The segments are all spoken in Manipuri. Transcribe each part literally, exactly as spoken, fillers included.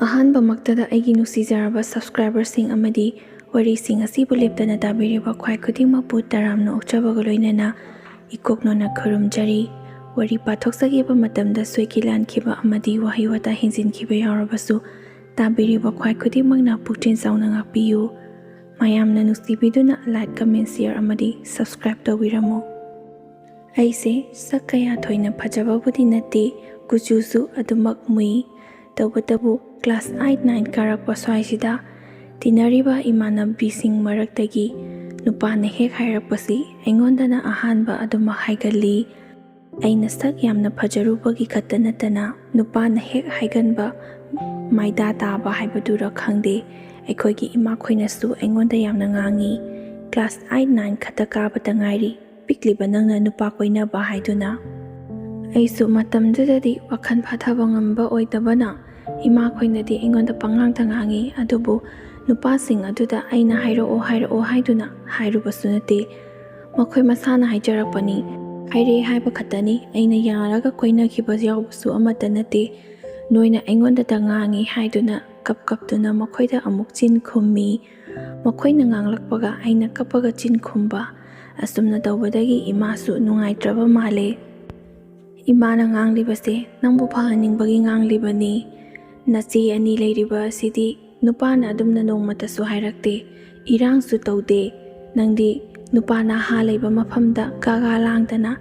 ꯑꯍꯥꯟꯕꯃꯛꯇꯗ ꯑꯩꯒꯤ ꯅꯨꯡꯁꯤꯖꯔꯕ subscriberꯁꯤꯡ ꯑꯃꯗꯤ ꯋꯥꯔꯤꯁꯤꯡ ꯑꯁꯤꯕꯨ ꯂꯦꯞꯇꯅ ꯇꯥꯕꯤꯔꯤꯕ ꯈ꯭ꯋꯥꯏ ꯈꯨꯗꯤꯡꯃꯛꯄꯨ ꯇꯔꯥꯝꯅ ꯑꯣꯛꯆꯕꯒ ꯂꯣꯏꯅꯅ ꯏꯀꯣꯛꯅꯣꯅ ꯈꯨꯔꯨꯝꯖꯔꯤ꯫ ꯋꯥꯔꯤ ꯄꯥꯊꯣꯛꯆꯈꯤꯕ ꯃꯇꯝꯗ ꯁꯣꯏꯈꯤ ꯂꯥꯟꯈꯤꯕ ꯑꯃꯗꯤ ꯋꯥꯍꯩ ꯋꯥꯇꯥ ꯍꯦꯟꯖꯤꯟꯈꯤꯕ ꯌꯥꯎꯔꯕꯁꯨ ꯇꯥꯕꯤꯔꯤꯕ ꯈ꯭ꯋꯥꯏ ꯈꯨꯗꯤꯡꯃꯛꯅ ꯄꯨꯛꯆꯦꯜ ꯆꯥꯎꯅ ꯉꯥꯛꯄꯤꯌꯨ꯫ ꯃꯌꯥꯝꯅ ꯅꯨꯡꯁꯤꯕꯤꯗꯨꯅ like, comment, share ꯑꯃꯗꯤ subscribe ꯇꯧꯕꯤꯔꯝꯃꯨ꯫ ꯑꯩꯁꯦ ꯁꯛ ꯀꯌꯥ ꯊꯣꯏꯅ ꯐꯖꯕꯕꯨꯗꯤ ꯅꯠꯇꯦ, ꯀꯨꯆꯨꯁꯨ ꯑꯗꯨꯃꯛ ꯃꯨꯏ꯫ ꯇꯧꯕꯇꯕꯨ class eight nine ꯀꯥꯔꯛꯄ ꯁ꯭ꯋꯥꯏꯁꯤꯗ ꯇꯤꯟꯅꯔꯤꯕ ꯏꯃꯥꯟꯅꯕꯤꯁꯤꯡ ꯃꯔꯛꯇꯒꯤ ꯅꯨꯄꯥꯅ ꯍꯦꯛ ꯍꯥꯏꯔꯛꯄꯁꯤ ꯑꯩꯉꯣꯟꯗꯅ ꯑꯍꯥꯟꯕ ꯑꯗꯨꯃꯛ ꯍꯥꯏꯒꯜꯂꯤ꯫ ꯑꯩꯅ ꯁꯛ ꯌꯥꯝꯅ ꯐꯖꯔꯨꯕꯒꯤ ꯈꯛꯇ ꯅꯠꯇꯅ ꯅꯨꯄꯥꯅ ꯍꯦꯛ ꯍꯥꯏꯒꯟꯕ ꯃꯥꯏꯗꯥ ꯇꯥꯕ ꯍꯥꯏꯕꯗꯨꯔ ꯈꯪꯗꯦ, ꯑꯩꯈꯣꯏꯒꯤ ꯏꯃꯥꯈꯣꯏꯅꯁꯨ ꯑꯩꯉꯣꯟꯗ ꯌꯥꯝꯅ ꯉꯥꯡꯉꯤ꯫ Class eight nine ꯈꯛꯇ ꯀꯥꯕꯇ ꯉꯥꯏꯔꯤ, ꯄꯤꯛꯂꯤꯕ ꯅꯪꯅ ꯅꯨꯄꯥ ꯀꯣꯏꯅꯕ ꯍꯥꯏꯗꯨꯅ꯫ ꯑꯩꯁꯨ ꯃꯇꯝꯗꯨꯗꯗꯤ ꯋꯥꯈꯜ ꯐꯥꯊꯕ ꯉꯝꯕ ꯑꯣꯏꯗꯕꯅ ꯏꯃꯥꯈꯣꯏꯅꯗꯤ ꯑꯩꯉꯣꯟꯗ ꯄꯉꯥꯡꯗ ꯉꯥꯡꯉꯤ꯫ ꯑꯗꯨꯕꯨ ꯅꯨꯄꯥꯁꯤꯡ ꯑꯗꯨꯗ ꯑꯩꯅ ꯍꯥꯏꯔꯛꯑꯣ ꯍꯥꯏꯔꯛꯑꯣ ꯍꯥꯏꯗꯨꯅ ꯍꯥꯏꯔꯨꯕꯁꯨ ꯅꯠꯇꯦ꯫ ꯃꯈꯣꯏ ꯃꯁꯥꯅ ꯍꯥꯏꯖꯔꯛꯄꯅꯤ꯫ ꯍꯥꯏꯔꯦ ꯍꯥꯏꯕ ꯈꯛꯇꯅꯤ, ꯑꯩꯅ ꯌꯥꯔꯒ ꯀꯣꯏꯅꯈꯤꯕ ꯌꯥꯎꯕꯁꯨ ꯑꯃꯠꯇ ꯅꯠꯇꯦ꯫ ꯅꯣꯏꯅ ꯑꯩꯉꯣꯟꯗꯇ ꯉꯥꯡꯉꯤ ꯍꯥꯏꯗꯨꯅ ꯀꯞ ꯀꯞꯇꯨꯅ ꯃꯈꯣꯏꯗ ꯑꯃꯨꯛ ꯆꯤꯟ ꯈꯨꯝꯃꯤ꯫ ꯃꯈꯣꯏꯅ ꯉꯥꯡꯂꯛꯄꯒ ꯑꯩꯅ ꯀꯞꯄꯒ ꯆꯤꯟ ꯈꯨꯝꯕ꯫ ꯑꯁꯨꯝꯅ ꯇꯧꯕꯗꯒꯤ ꯏꯃꯥꯁꯨ ꯅꯨꯡꯉꯥꯏꯇ꯭ꯔꯕ ꯃꯥꯜꯂꯦ꯫ ꯏꯃꯥꯅ ꯉꯥꯡꯂꯤꯕꯁꯦ ꯅꯪꯕꯨ ꯐꯍꯟꯅꯤꯡꯕꯒꯤ ꯉꯥꯡꯂꯤꯕꯅꯤ꯫ ꯅꯆꯦ ꯑꯅꯤ ꯂꯩꯔꯤꯕ ꯑꯁꯤꯗꯤ ꯅꯨꯄꯥꯅ ꯑꯗꯨꯝꯅ ꯅꯣꯡꯃꯇꯁꯨ ꯍꯥꯏꯔꯛꯇꯦ, ꯏꯔꯥꯡꯁꯨ ꯇꯧꯗꯦ꯫ ꯅꯪꯗꯤ ꯅꯨꯄꯥ ꯅꯍꯥ ꯂꯩꯕ ꯃꯐꯝꯗ ꯒꯥꯒꯥ ꯂꯥꯡꯗꯅ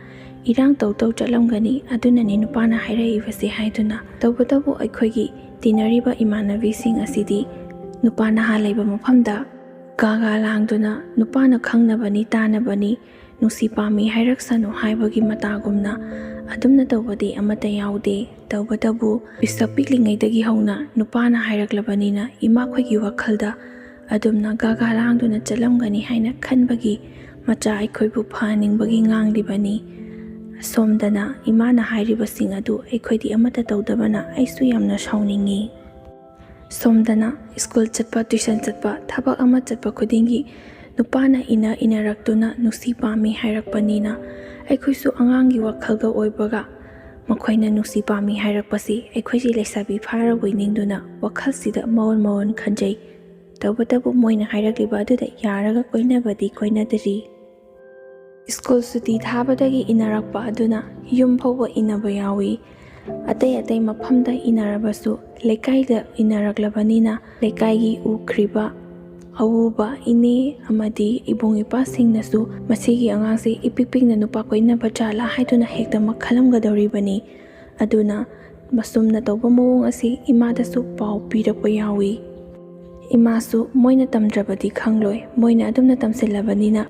ꯏꯔꯥꯡ ꯇꯧ ꯇꯧ ꯆꯠꯂꯝꯒꯅꯤ, ꯑꯗꯨꯅꯅꯤ ꯅꯨꯄꯥꯅ ꯍꯥꯏꯔꯛꯏꯕꯁꯦ ꯍꯥꯏꯗꯨꯅ꯫ ꯇꯧꯕꯇꯕꯨ ꯑꯩꯈꯣꯏꯒꯤ ꯇꯤꯟꯅꯔꯤꯕ ꯏꯃꯥꯟꯅꯕꯤꯁꯤꯡ ꯑꯁꯤꯗꯤ ꯅꯨꯄꯥ ꯅꯍꯥ ꯂꯩꯕ ꯃꯐꯝꯗ ꯒꯥꯒꯥ ꯂꯥꯡꯗꯨꯅ ꯅꯨꯄꯥꯅ ꯈꯪꯅꯕꯅꯤ ꯇꯥꯅꯕꯅꯤ, ꯅꯨꯡꯁꯤ ꯄꯥꯝꯃꯤ ꯍꯥꯏꯔꯛꯁꯅꯨ ꯍꯥꯏꯕꯒꯤ ꯃꯇꯥꯒꯨꯝꯅ ꯑꯗꯨꯝꯅ ꯇꯧꯕꯗꯤ ꯑꯃꯠꯇ ꯌꯥꯎꯗꯦ꯫ ꯇꯧꯕꯇꯕꯨ ꯄꯤꯁꯛ ꯄꯤꯛꯂꯤꯉꯩꯗꯒꯤ ꯍꯧꯅ ꯅꯨꯄꯥꯅ ꯍꯥꯏꯔꯛꯂꯕꯅꯤꯅ ꯏꯃꯥꯈꯣꯏꯒꯤ ꯋꯥꯈꯜꯗ ꯑꯗꯨꯝꯅ ꯒꯥꯒꯥ ꯂꯥꯡꯗꯨꯅ ꯆꯠꯂꯝꯒꯅꯤ ꯍꯥꯏꯅ ꯈꯟꯕꯒꯤ ꯃꯆꯥ ꯑꯩꯈꯣꯏꯕꯨ ꯐꯍꯟꯅꯤꯡꯕꯒꯤ ꯉꯥꯡꯂꯤꯕꯅꯤ꯫ ꯁꯣꯝꯗꯅ ꯏꯃꯥꯅ ꯍꯥꯏꯔꯤꯕꯁꯤꯡ ꯑꯗꯨ ꯑꯩꯈꯣꯏꯗꯤ ꯑꯃꯠꯇ ꯇꯧꯗꯕꯅ ꯑꯩꯁꯨ ꯌꯥꯝꯅ ꯁꯥꯎꯅꯤꯡꯉꯤ꯫ ꯁꯣꯝꯗꯅ ꯁ꯭ꯀꯨꯜ ꯆꯠꯄ, tuition ꯆꯠꯄ, ꯊꯕꯛ ꯑꯃ ꯆꯠꯄ ꯈꯨꯗꯤꯡꯒꯤ ꯅꯨꯄꯥꯅ ꯏꯟꯅ ꯏꯟꯅꯔꯛꯇꯨꯅ ꯅꯨꯡꯁꯤ ꯄꯥꯝꯃꯤ ꯍꯥꯏꯔꯛꯄꯅꯤꯅ ꯑꯩꯈꯣꯏꯁꯨ ꯑꯉꯥꯡꯒꯤ ꯋꯥꯈꯜꯒ ꯑꯣꯏꯕꯒ ꯃꯈꯣꯏꯅ ꯅꯨꯡꯁꯤ ꯄꯥꯝꯃꯤ ꯍꯥꯏꯔꯛꯄꯁꯤ ꯑꯩꯈꯣꯏꯁꯤ ꯂꯩꯁꯥꯕꯤ ꯐꯥꯔꯕꯣꯏ ꯅꯤꯡꯗꯨꯅ ꯋꯥꯈꯜꯁꯤꯗ ꯃꯑꯣꯟ ꯃꯑꯣꯟ ꯈꯟꯖꯩ꯫ ꯇꯧꯕꯇꯕꯨ ꯃꯣꯏꯅ ꯍꯥꯏꯔꯛꯂꯤꯕ ꯑꯗꯨꯗ ꯌꯥꯔꯒ ꯀꯣꯏꯅꯕꯗꯤ ꯀꯣꯏꯅꯗ꯭ꯔꯤ꯫ ꯁ꯭ꯀꯨꯜ ꯁꯨꯇꯤ ꯊꯥꯕꯗꯒꯤ ꯏꯟꯅꯔꯛꯄ ꯑꯗꯨꯅ ꯌꯨꯝ ꯐꯥꯎꯕ ꯏꯟꯅꯕ ꯌꯥꯎꯏ꯫ ꯑꯇꯩ ꯑꯇꯩ ꯃꯐꯝꯗ ꯏꯟꯅꯔꯕꯁꯨ ꯂꯩꯀꯥꯏꯗ ꯏꯟꯅꯔꯛꯂꯕꯅꯤꯅ ꯂꯩꯀꯥꯏꯒꯤ ꯎꯈ꯭ꯔꯤꯕ ꯑꯎꯕ ꯏꯅꯦ ꯑꯃꯗꯤ ꯏꯕꯨꯡ ꯏꯄ꯭ꯋꯥꯁꯤꯡꯅꯁꯨ ꯃꯁꯤꯒꯤ ꯑꯉꯥꯡꯁꯤ ꯏꯄꯤꯛ ꯄꯤꯛꯅ ꯅꯨꯄꯥ ꯀꯣꯏꯅꯕ ꯖꯥꯠꯂꯥ ꯍꯥꯏꯗꯨꯅ ꯍꯦꯛꯇꯃꯛ ꯈꯜꯂꯝꯒꯗꯧꯔꯤꯕꯅꯤ꯫ ꯑꯗꯨꯅ ꯃꯁꯨꯝꯅ ꯇꯧꯕ ꯃꯑꯣꯡ ꯑꯁꯤ ꯏꯃꯥꯗꯁꯨ ꯄꯥꯎ ꯄꯤꯔꯛꯄ ꯌꯥꯎꯏ꯫ ꯏꯃꯥꯁꯨ ꯃꯣꯏꯅ ꯇꯝꯗ꯭ꯔꯕꯗꯤ ꯈꯪꯂꯣꯏ, ꯃꯣꯏꯅ ꯑꯗꯨꯝꯅ ꯇꯝꯁꯤꯜꯂꯕꯅꯤꯅ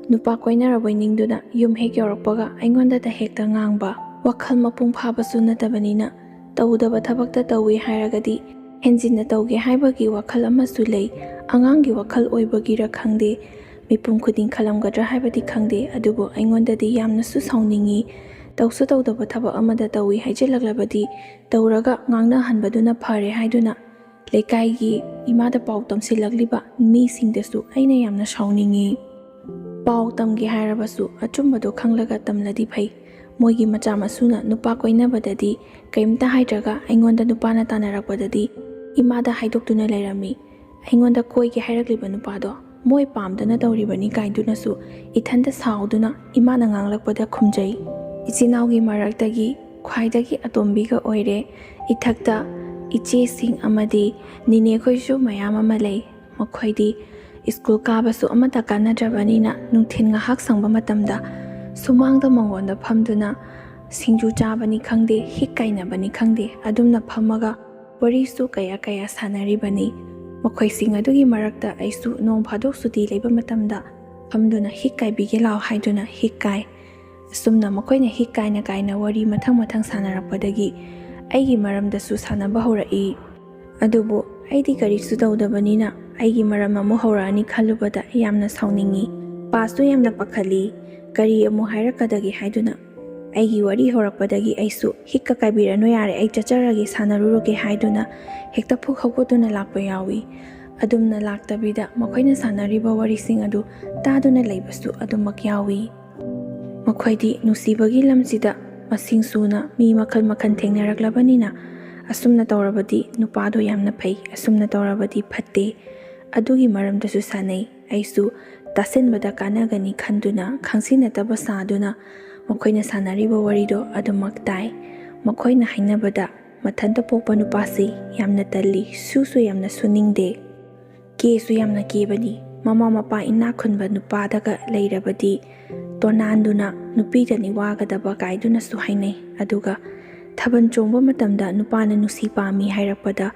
ꯅꯨꯄꯥ ꯀꯣꯏꯅꯔꯕꯣꯏ ꯅꯤꯡꯗꯨꯅ ꯌꯨꯝ ꯍꯦꯛ ꯌꯧꯔꯛꯄꯒ ꯑꯩꯉꯣꯟꯗꯇ ꯍꯦꯛꯇ ꯉꯥꯡꯕ꯫ ꯋꯥꯈꯜ ꯃꯄꯨꯡ ꯐꯥꯕꯁꯨ ꯅꯠꯇꯕꯅꯤꯅ ꯇꯧꯗꯕ ꯊꯕꯛꯇ ꯇꯧꯏ ꯍꯥꯏꯔꯒꯗꯤ ꯍꯦꯟꯖꯤꯟꯅ ꯇꯧꯒꯦ ꯍꯥꯏꯕꯒꯤ ꯋꯥꯈꯜ ꯑꯃꯁꯨ ꯂꯩ꯫ ꯑꯉꯥꯡꯒꯤ ꯋꯥꯈꯜ ꯑꯣꯏꯕꯒꯤꯔ ꯈꯪꯗꯦ, ꯃꯤꯄꯨꯝ ꯈꯨꯗꯤꯡ ꯈꯜꯂꯝꯒꯗ꯭ꯔꯥ ꯍꯥꯏꯕꯗꯤ ꯈꯪꯗꯦ, ꯑꯗꯨꯕꯨ ꯑꯩꯉꯣꯟꯗꯗꯤ ꯌꯥꯝꯅꯁꯨ ꯁꯥꯎꯅꯤꯡꯏ꯫ ꯇꯧꯁꯨ ꯇꯧꯗꯕ ꯊꯕꯛ ꯑꯃꯗ ꯇꯧꯏ ꯍꯥꯏꯖꯤꯜꯂꯛꯂꯕꯗꯤ ꯇꯧꯔꯒ ꯉꯥꯡꯅꯍꯟꯕꯗꯨꯅ ꯐꯔꯦ ꯍꯥꯏꯗꯨꯅ ꯂꯩꯀꯥꯏꯒꯤ ꯏꯃꯥꯗ ꯄꯥꯎ ꯇꯝꯁꯤꯜꯂꯛꯂꯤꯕ ꯃꯤꯁꯤꯡꯗꯁꯨ ꯑꯩꯅ ꯌꯥꯝꯅ ꯁꯥꯎꯅꯤꯡꯏ꯫ ꯄꯥꯎ ꯇꯝꯒꯦ ꯍꯥꯏꯔꯕꯁꯨ ꯑꯆꯨꯝꯕꯗꯣ ꯈꯪꯂꯒ ꯇꯝꯂꯗꯤ ꯐꯩ꯫ ꯃꯣꯏꯒꯤ ꯃꯆꯥ ꯃꯁꯨꯅ ꯅꯨꯄꯥ ꯀꯣꯏꯅꯕꯗꯗꯤ ꯀꯔꯤꯝꯇ ꯍꯥꯏꯗ꯭ꯔꯒ ꯑꯩꯉꯣꯟꯗ ꯅꯨꯄꯥꯅ ꯇꯥꯟꯅꯔꯛꯄꯗꯗꯤ ꯏꯃꯥꯗ ꯍꯥꯏꯗꯣꯛꯇꯨꯅ ꯂꯩꯔꯝꯃꯤ꯫ ꯑꯩꯉꯣꯟꯗ ꯀꯣꯏꯒꯦ ꯍꯥꯏꯔꯛꯂꯤꯕ ꯅꯨꯄꯥꯗꯣ ꯃꯣꯏ ꯄꯥꯝꯗꯅ ꯇꯧꯔꯤꯕꯅꯤ ꯀꯥꯏꯗꯨꯅꯁꯨ ꯏꯊꯟꯇ ꯁꯥꯎꯗꯨꯅ ꯏꯃꯥꯅ ꯉꯥꯡꯂꯛꯄꯗ ꯈꯨꯝꯖꯩ꯫ ꯏꯆꯤꯟ ꯏꯅꯥꯎꯒꯤ ꯃꯔꯛꯇꯒꯤ ꯈ꯭ꯋꯥꯏꯗꯒꯤ ꯑꯇꯣꯝꯕꯤꯒ ꯑꯣꯏꯔꯦ꯫ ꯏꯊꯛꯇ ꯏꯆꯦꯁꯤꯡ ꯑꯃꯗꯤ ꯅꯤꯅꯦꯈꯣꯏꯁꯨ ꯃꯌꯥꯝ ꯑꯃ ꯂꯩ꯫ ꯃꯈꯣꯏꯗꯤ ꯁ꯭ꯀꯨꯜ ꯀꯥꯕꯁꯨ ꯑꯃꯠꯇ ꯀꯥꯟꯅꯗ꯭ꯔꯕꯅꯤꯅ ꯅꯨꯡꯊꯤꯜ ꯉꯥꯏꯍꯥꯛ ꯁꯪꯕ ꯃꯇꯝꯗ ꯁꯨꯃꯥꯡꯗ ꯃꯪꯒꯣꯟꯗ ꯐꯝꯗꯨꯅ ꯁꯤꯡꯖꯨ ꯆꯥꯕꯅꯤ ꯈꯪꯗꯦ, ꯍꯤꯛ ꯀꯥꯏꯅꯕꯅꯤ ꯈꯪꯗꯦ, ꯑꯗꯨꯝꯅ ꯐꯝꯃꯒ ꯋꯥꯔꯤꯁꯨ ꯀꯌꯥ ꯀꯌꯥ ꯁꯥꯟꯅꯔꯤꯕꯅꯤ꯫ ꯃꯈꯣꯏꯁꯤꯡ ꯑꯗꯨꯒꯤ ꯃꯔꯛꯇ ꯑꯩꯁꯨ ꯅꯣꯡ ꯐꯥꯗꯣꯛ ꯁꯨꯇꯤ ꯂꯩꯕ ꯃꯇꯝꯗ ꯐꯝꯗꯨꯅ ꯍꯤꯛ ꯀꯥꯏꯕꯤꯒꯦ ꯂꯥꯎ ꯍꯥꯏꯗꯨꯅ ꯍꯤꯛ ꯀꯥꯏ꯫ ꯑꯁꯨꯝꯅ ꯃꯈꯣꯏꯅ ꯍꯤꯛ ꯀꯥꯏꯅ ꯀꯥꯏꯅ ꯋꯥꯔꯤ ꯃꯊꯪ ꯃꯊꯪ ꯁꯥꯟꯅꯔꯛꯄꯗꯒꯤ ꯑꯩꯒꯤ ꯃꯔꯝꯗꯁꯨ ꯁꯥꯟꯅꯕ ꯍꯧꯔꯛꯏ꯫ ꯑꯗꯨꯕꯨ ꯑꯩꯗꯤ ꯀꯔꯤꯁꯨ ꯇꯧꯗꯕꯅꯤꯅ ꯑꯩꯒꯤ ꯃꯔꯝ ꯑꯃꯨꯛ ꯍꯧꯔꯛꯑꯅꯤ ꯈꯜꯂꯨꯕꯗ ꯌꯥꯝꯅ ꯁꯥꯎꯅꯤꯡꯏ꯫ ꯄꯥꯁꯇꯨ ꯌꯥꯝꯅ ꯄꯥꯈꯠꯂꯤ꯫ ꯀꯔꯤ ꯑꯃꯨꯛ ꯍꯥꯏꯔꯛꯀꯗꯒꯦ ꯍꯥꯏꯗꯨꯅ ꯑꯩꯒꯤ ꯋꯥꯔꯤ ꯍꯧꯔꯛꯄꯗꯒꯤ ꯑꯩꯁꯨ ꯍꯤꯛꯀ ꯀꯥꯏꯕꯤꯔꯅꯨ, ꯌꯥꯔꯦ, ꯑꯩ ꯆꯠꯆꯔꯒꯦ, ꯁꯥꯟꯅꯔꯨꯔꯒꯦ ꯍꯥꯏꯗꯨꯅ ꯍꯦꯛꯇ ꯐꯨꯛ ꯍꯧꯒꯠꯇꯨꯅ ꯂꯥꯛꯄ ꯌꯥꯎꯏ꯫ ꯑꯗꯨꯝꯅ ꯂꯥꯛꯇꯕꯤꯗ ꯃꯈꯣꯏꯅ ꯁꯥꯟꯅꯔꯤꯕ ꯋꯥꯔꯤꯁꯤꯡ ꯑꯗꯨ ꯇꯥꯗꯨꯅ ꯂꯩꯕꯁꯨ ꯑꯗꯨꯃꯛ ꯌꯥꯎꯏ꯫ ꯃꯈꯣꯏꯗꯤ ꯅꯨꯡꯁꯤꯕꯒꯤ ꯂꯝꯁꯤꯗ ꯃꯁꯤꯡ ꯁꯨꯅ ꯃꯤ ꯃꯈꯜ ꯃꯈꯜ ꯊꯦꯡꯅꯔꯛꯂꯕꯅꯤꯅ, ꯑꯁꯨꯝꯅ ꯇꯧꯔꯕꯗꯤ ꯅꯨꯄꯥꯗꯣ ꯌꯥꯝꯅ ꯐꯩ, ꯑꯁꯨꯝꯅ ꯇꯧꯔꯕꯗꯤ ꯐꯠꯇꯦ, ꯑꯗꯨꯒꯤ ꯃꯔꯝꯗꯁꯨ ꯁꯥꯟꯅꯩ꯫ ꯑꯩꯁꯨ ꯇꯥꯁꯤꯟꯕꯗ ꯀꯥꯟꯅꯒꯅꯤ ꯈꯟꯗꯨꯅ ꯈꯪꯁꯤꯟꯅꯗꯕ ꯁꯥꯗꯨꯅ ꯃꯈꯣꯏꯅ ꯁꯥꯟꯅꯔꯤꯕ ꯋꯥꯔꯤꯗꯣ ꯑꯗꯨꯃꯛ ꯇꯥꯏ꯫ ꯃꯈꯣꯏꯅ ꯍꯥꯏꯅꯕꯗ, ꯃꯊꯟꯇ ꯄꯣꯛꯄ ꯅꯨꯄꯥꯁꯤ ꯌꯥꯝꯅ ꯇꯜꯂꯤ, ꯁꯨꯁꯨ ꯌꯥꯝꯅ ꯁꯨꯅꯤꯡꯗꯦ, ꯀꯦꯁꯨ ꯌꯥꯝꯅ ꯀꯦꯕꯅꯤ, ꯃꯃꯥ ꯃꯄꯥ ꯏꯅꯥꯛ ꯈꯨꯟꯕ ꯅꯨꯄꯥꯗꯒ ꯂꯩꯔꯕꯗꯤ ꯇꯣꯅꯥꯟꯗꯨꯅ ꯅꯨꯄꯤꯗꯅꯤ ꯋꯥꯒꯗꯕ ꯀꯥꯏꯗꯨꯅꯁꯨ ꯍꯥꯏꯅꯩ꯫ ꯑꯗꯨꯒ ꯊꯥꯕꯜ ꯆꯣꯡꯕ ꯃꯇꯝꯗ ꯅꯨꯄꯥꯅ ꯅꯨꯡꯁꯤ ꯄꯥꯝꯃꯤ ꯍꯥꯏꯔꯛꯄꯗ,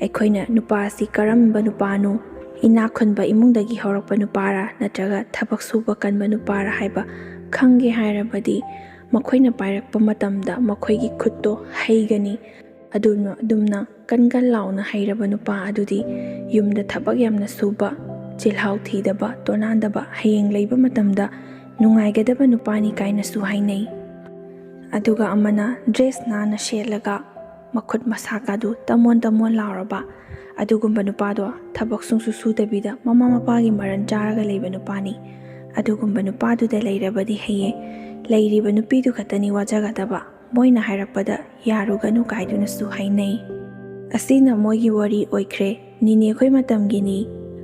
ꯑꯩꯈꯣꯏꯅ ꯅꯨꯄꯥ ꯑꯁꯤ ꯀꯔꯝꯕ ꯅꯨꯄꯥꯅꯣ, ꯏꯅꯥꯛ ꯈꯨꯟꯕ ꯏꯃꯨꯡꯗꯒꯤ ꯍꯧꯔꯛꯄ ꯅꯨꯄꯥꯔꯥ ꯅꯠꯇ꯭ꯔꯒ ꯊꯕꯛ ꯁꯨꯕ ꯀꯟꯕ ꯅꯨꯄꯥꯔꯥ ꯍꯥꯏꯕ ꯈꯪꯒꯦ ꯍꯥꯏꯔꯕꯗꯤ, ꯃꯈꯣꯏꯅ ꯄꯥꯏꯔꯛꯄ ꯃꯇꯝꯗ ꯃꯈꯣꯏꯒꯤ ꯈꯨꯠꯇꯣ ꯍꯩꯒꯅꯤ꯫ ꯑꯗꯨꯅ ꯑꯗꯨꯝꯅ ꯀꯟ ꯀꯟ ꯂꯥꯎꯅ ꯍꯩꯔꯕ ꯅꯨꯄꯥ ꯑꯗꯨꯗꯤ ꯌꯨꯝꯗ ꯊꯕꯛ ꯌꯥꯝꯅ ꯁꯨꯕ, ꯆꯤꯜꯍꯥꯎ ꯊꯤꯗꯕ, ꯇꯣꯅꯥꯟꯗꯕ, ꯍꯌꯦꯡ ꯂꯩꯕ ꯃꯇꯝꯗ ꯅꯨꯡꯉꯥꯏꯒꯗꯕ ꯅꯨꯄꯥꯅꯤ ꯀꯥꯏꯅꯁꯨ ꯍꯥꯏꯅꯩ꯫ ꯑꯗꯨꯒ ꯑꯃꯅ ꯗ꯭ꯔꯦꯁ ꯅꯥꯟꯅ ꯁꯦꯠꯂꯒ ꯃꯈꯨꯠ ꯃꯁꯥꯀꯥꯗꯨ ꯇꯃꯣꯟ ꯇꯃꯣꯟ ꯂꯥꯎꯔꯕ ꯑꯗꯨꯒꯨꯝꯕ ꯅꯨꯄꯥꯗꯣ, ꯊꯕꯛ ꯁꯨꯡꯁꯨ ꯁꯨꯗꯕꯤꯗ ꯃꯃꯥ ꯃꯄꯥꯒꯤ ꯃꯔꯟ ꯆꯥꯔꯒ ꯂꯩꯕ ꯅꯨꯄꯥꯅꯤ꯫ ꯑꯗꯨꯒꯨꯝꯕ ꯅꯨꯄꯥꯗꯨꯗ ꯂꯩꯔꯕꯗꯤ ꯍꯩꯌꯦ, ꯂꯩꯔꯤꯕ ꯅꯨꯄꯤꯗꯨ ꯈꯛꯇꯅꯤ ꯋꯥꯖꯒꯗꯕ, ꯃꯣꯏꯅ ꯍꯥꯏꯔꯛꯄꯗ ꯌꯥꯔꯨꯒꯅꯨ ꯀꯥꯏꯗꯨꯅꯁꯨ ꯍꯥꯏꯅꯩ꯫ ꯑꯁꯤꯅ ꯃꯣꯏꯒꯤ ꯋꯥꯔꯤ ꯑꯣꯏꯈ꯭ꯔꯦ꯫ ꯅꯤꯅꯦ ꯑꯩꯈꯣꯏ ꯃꯇꯝꯒꯤꯅꯤ꯫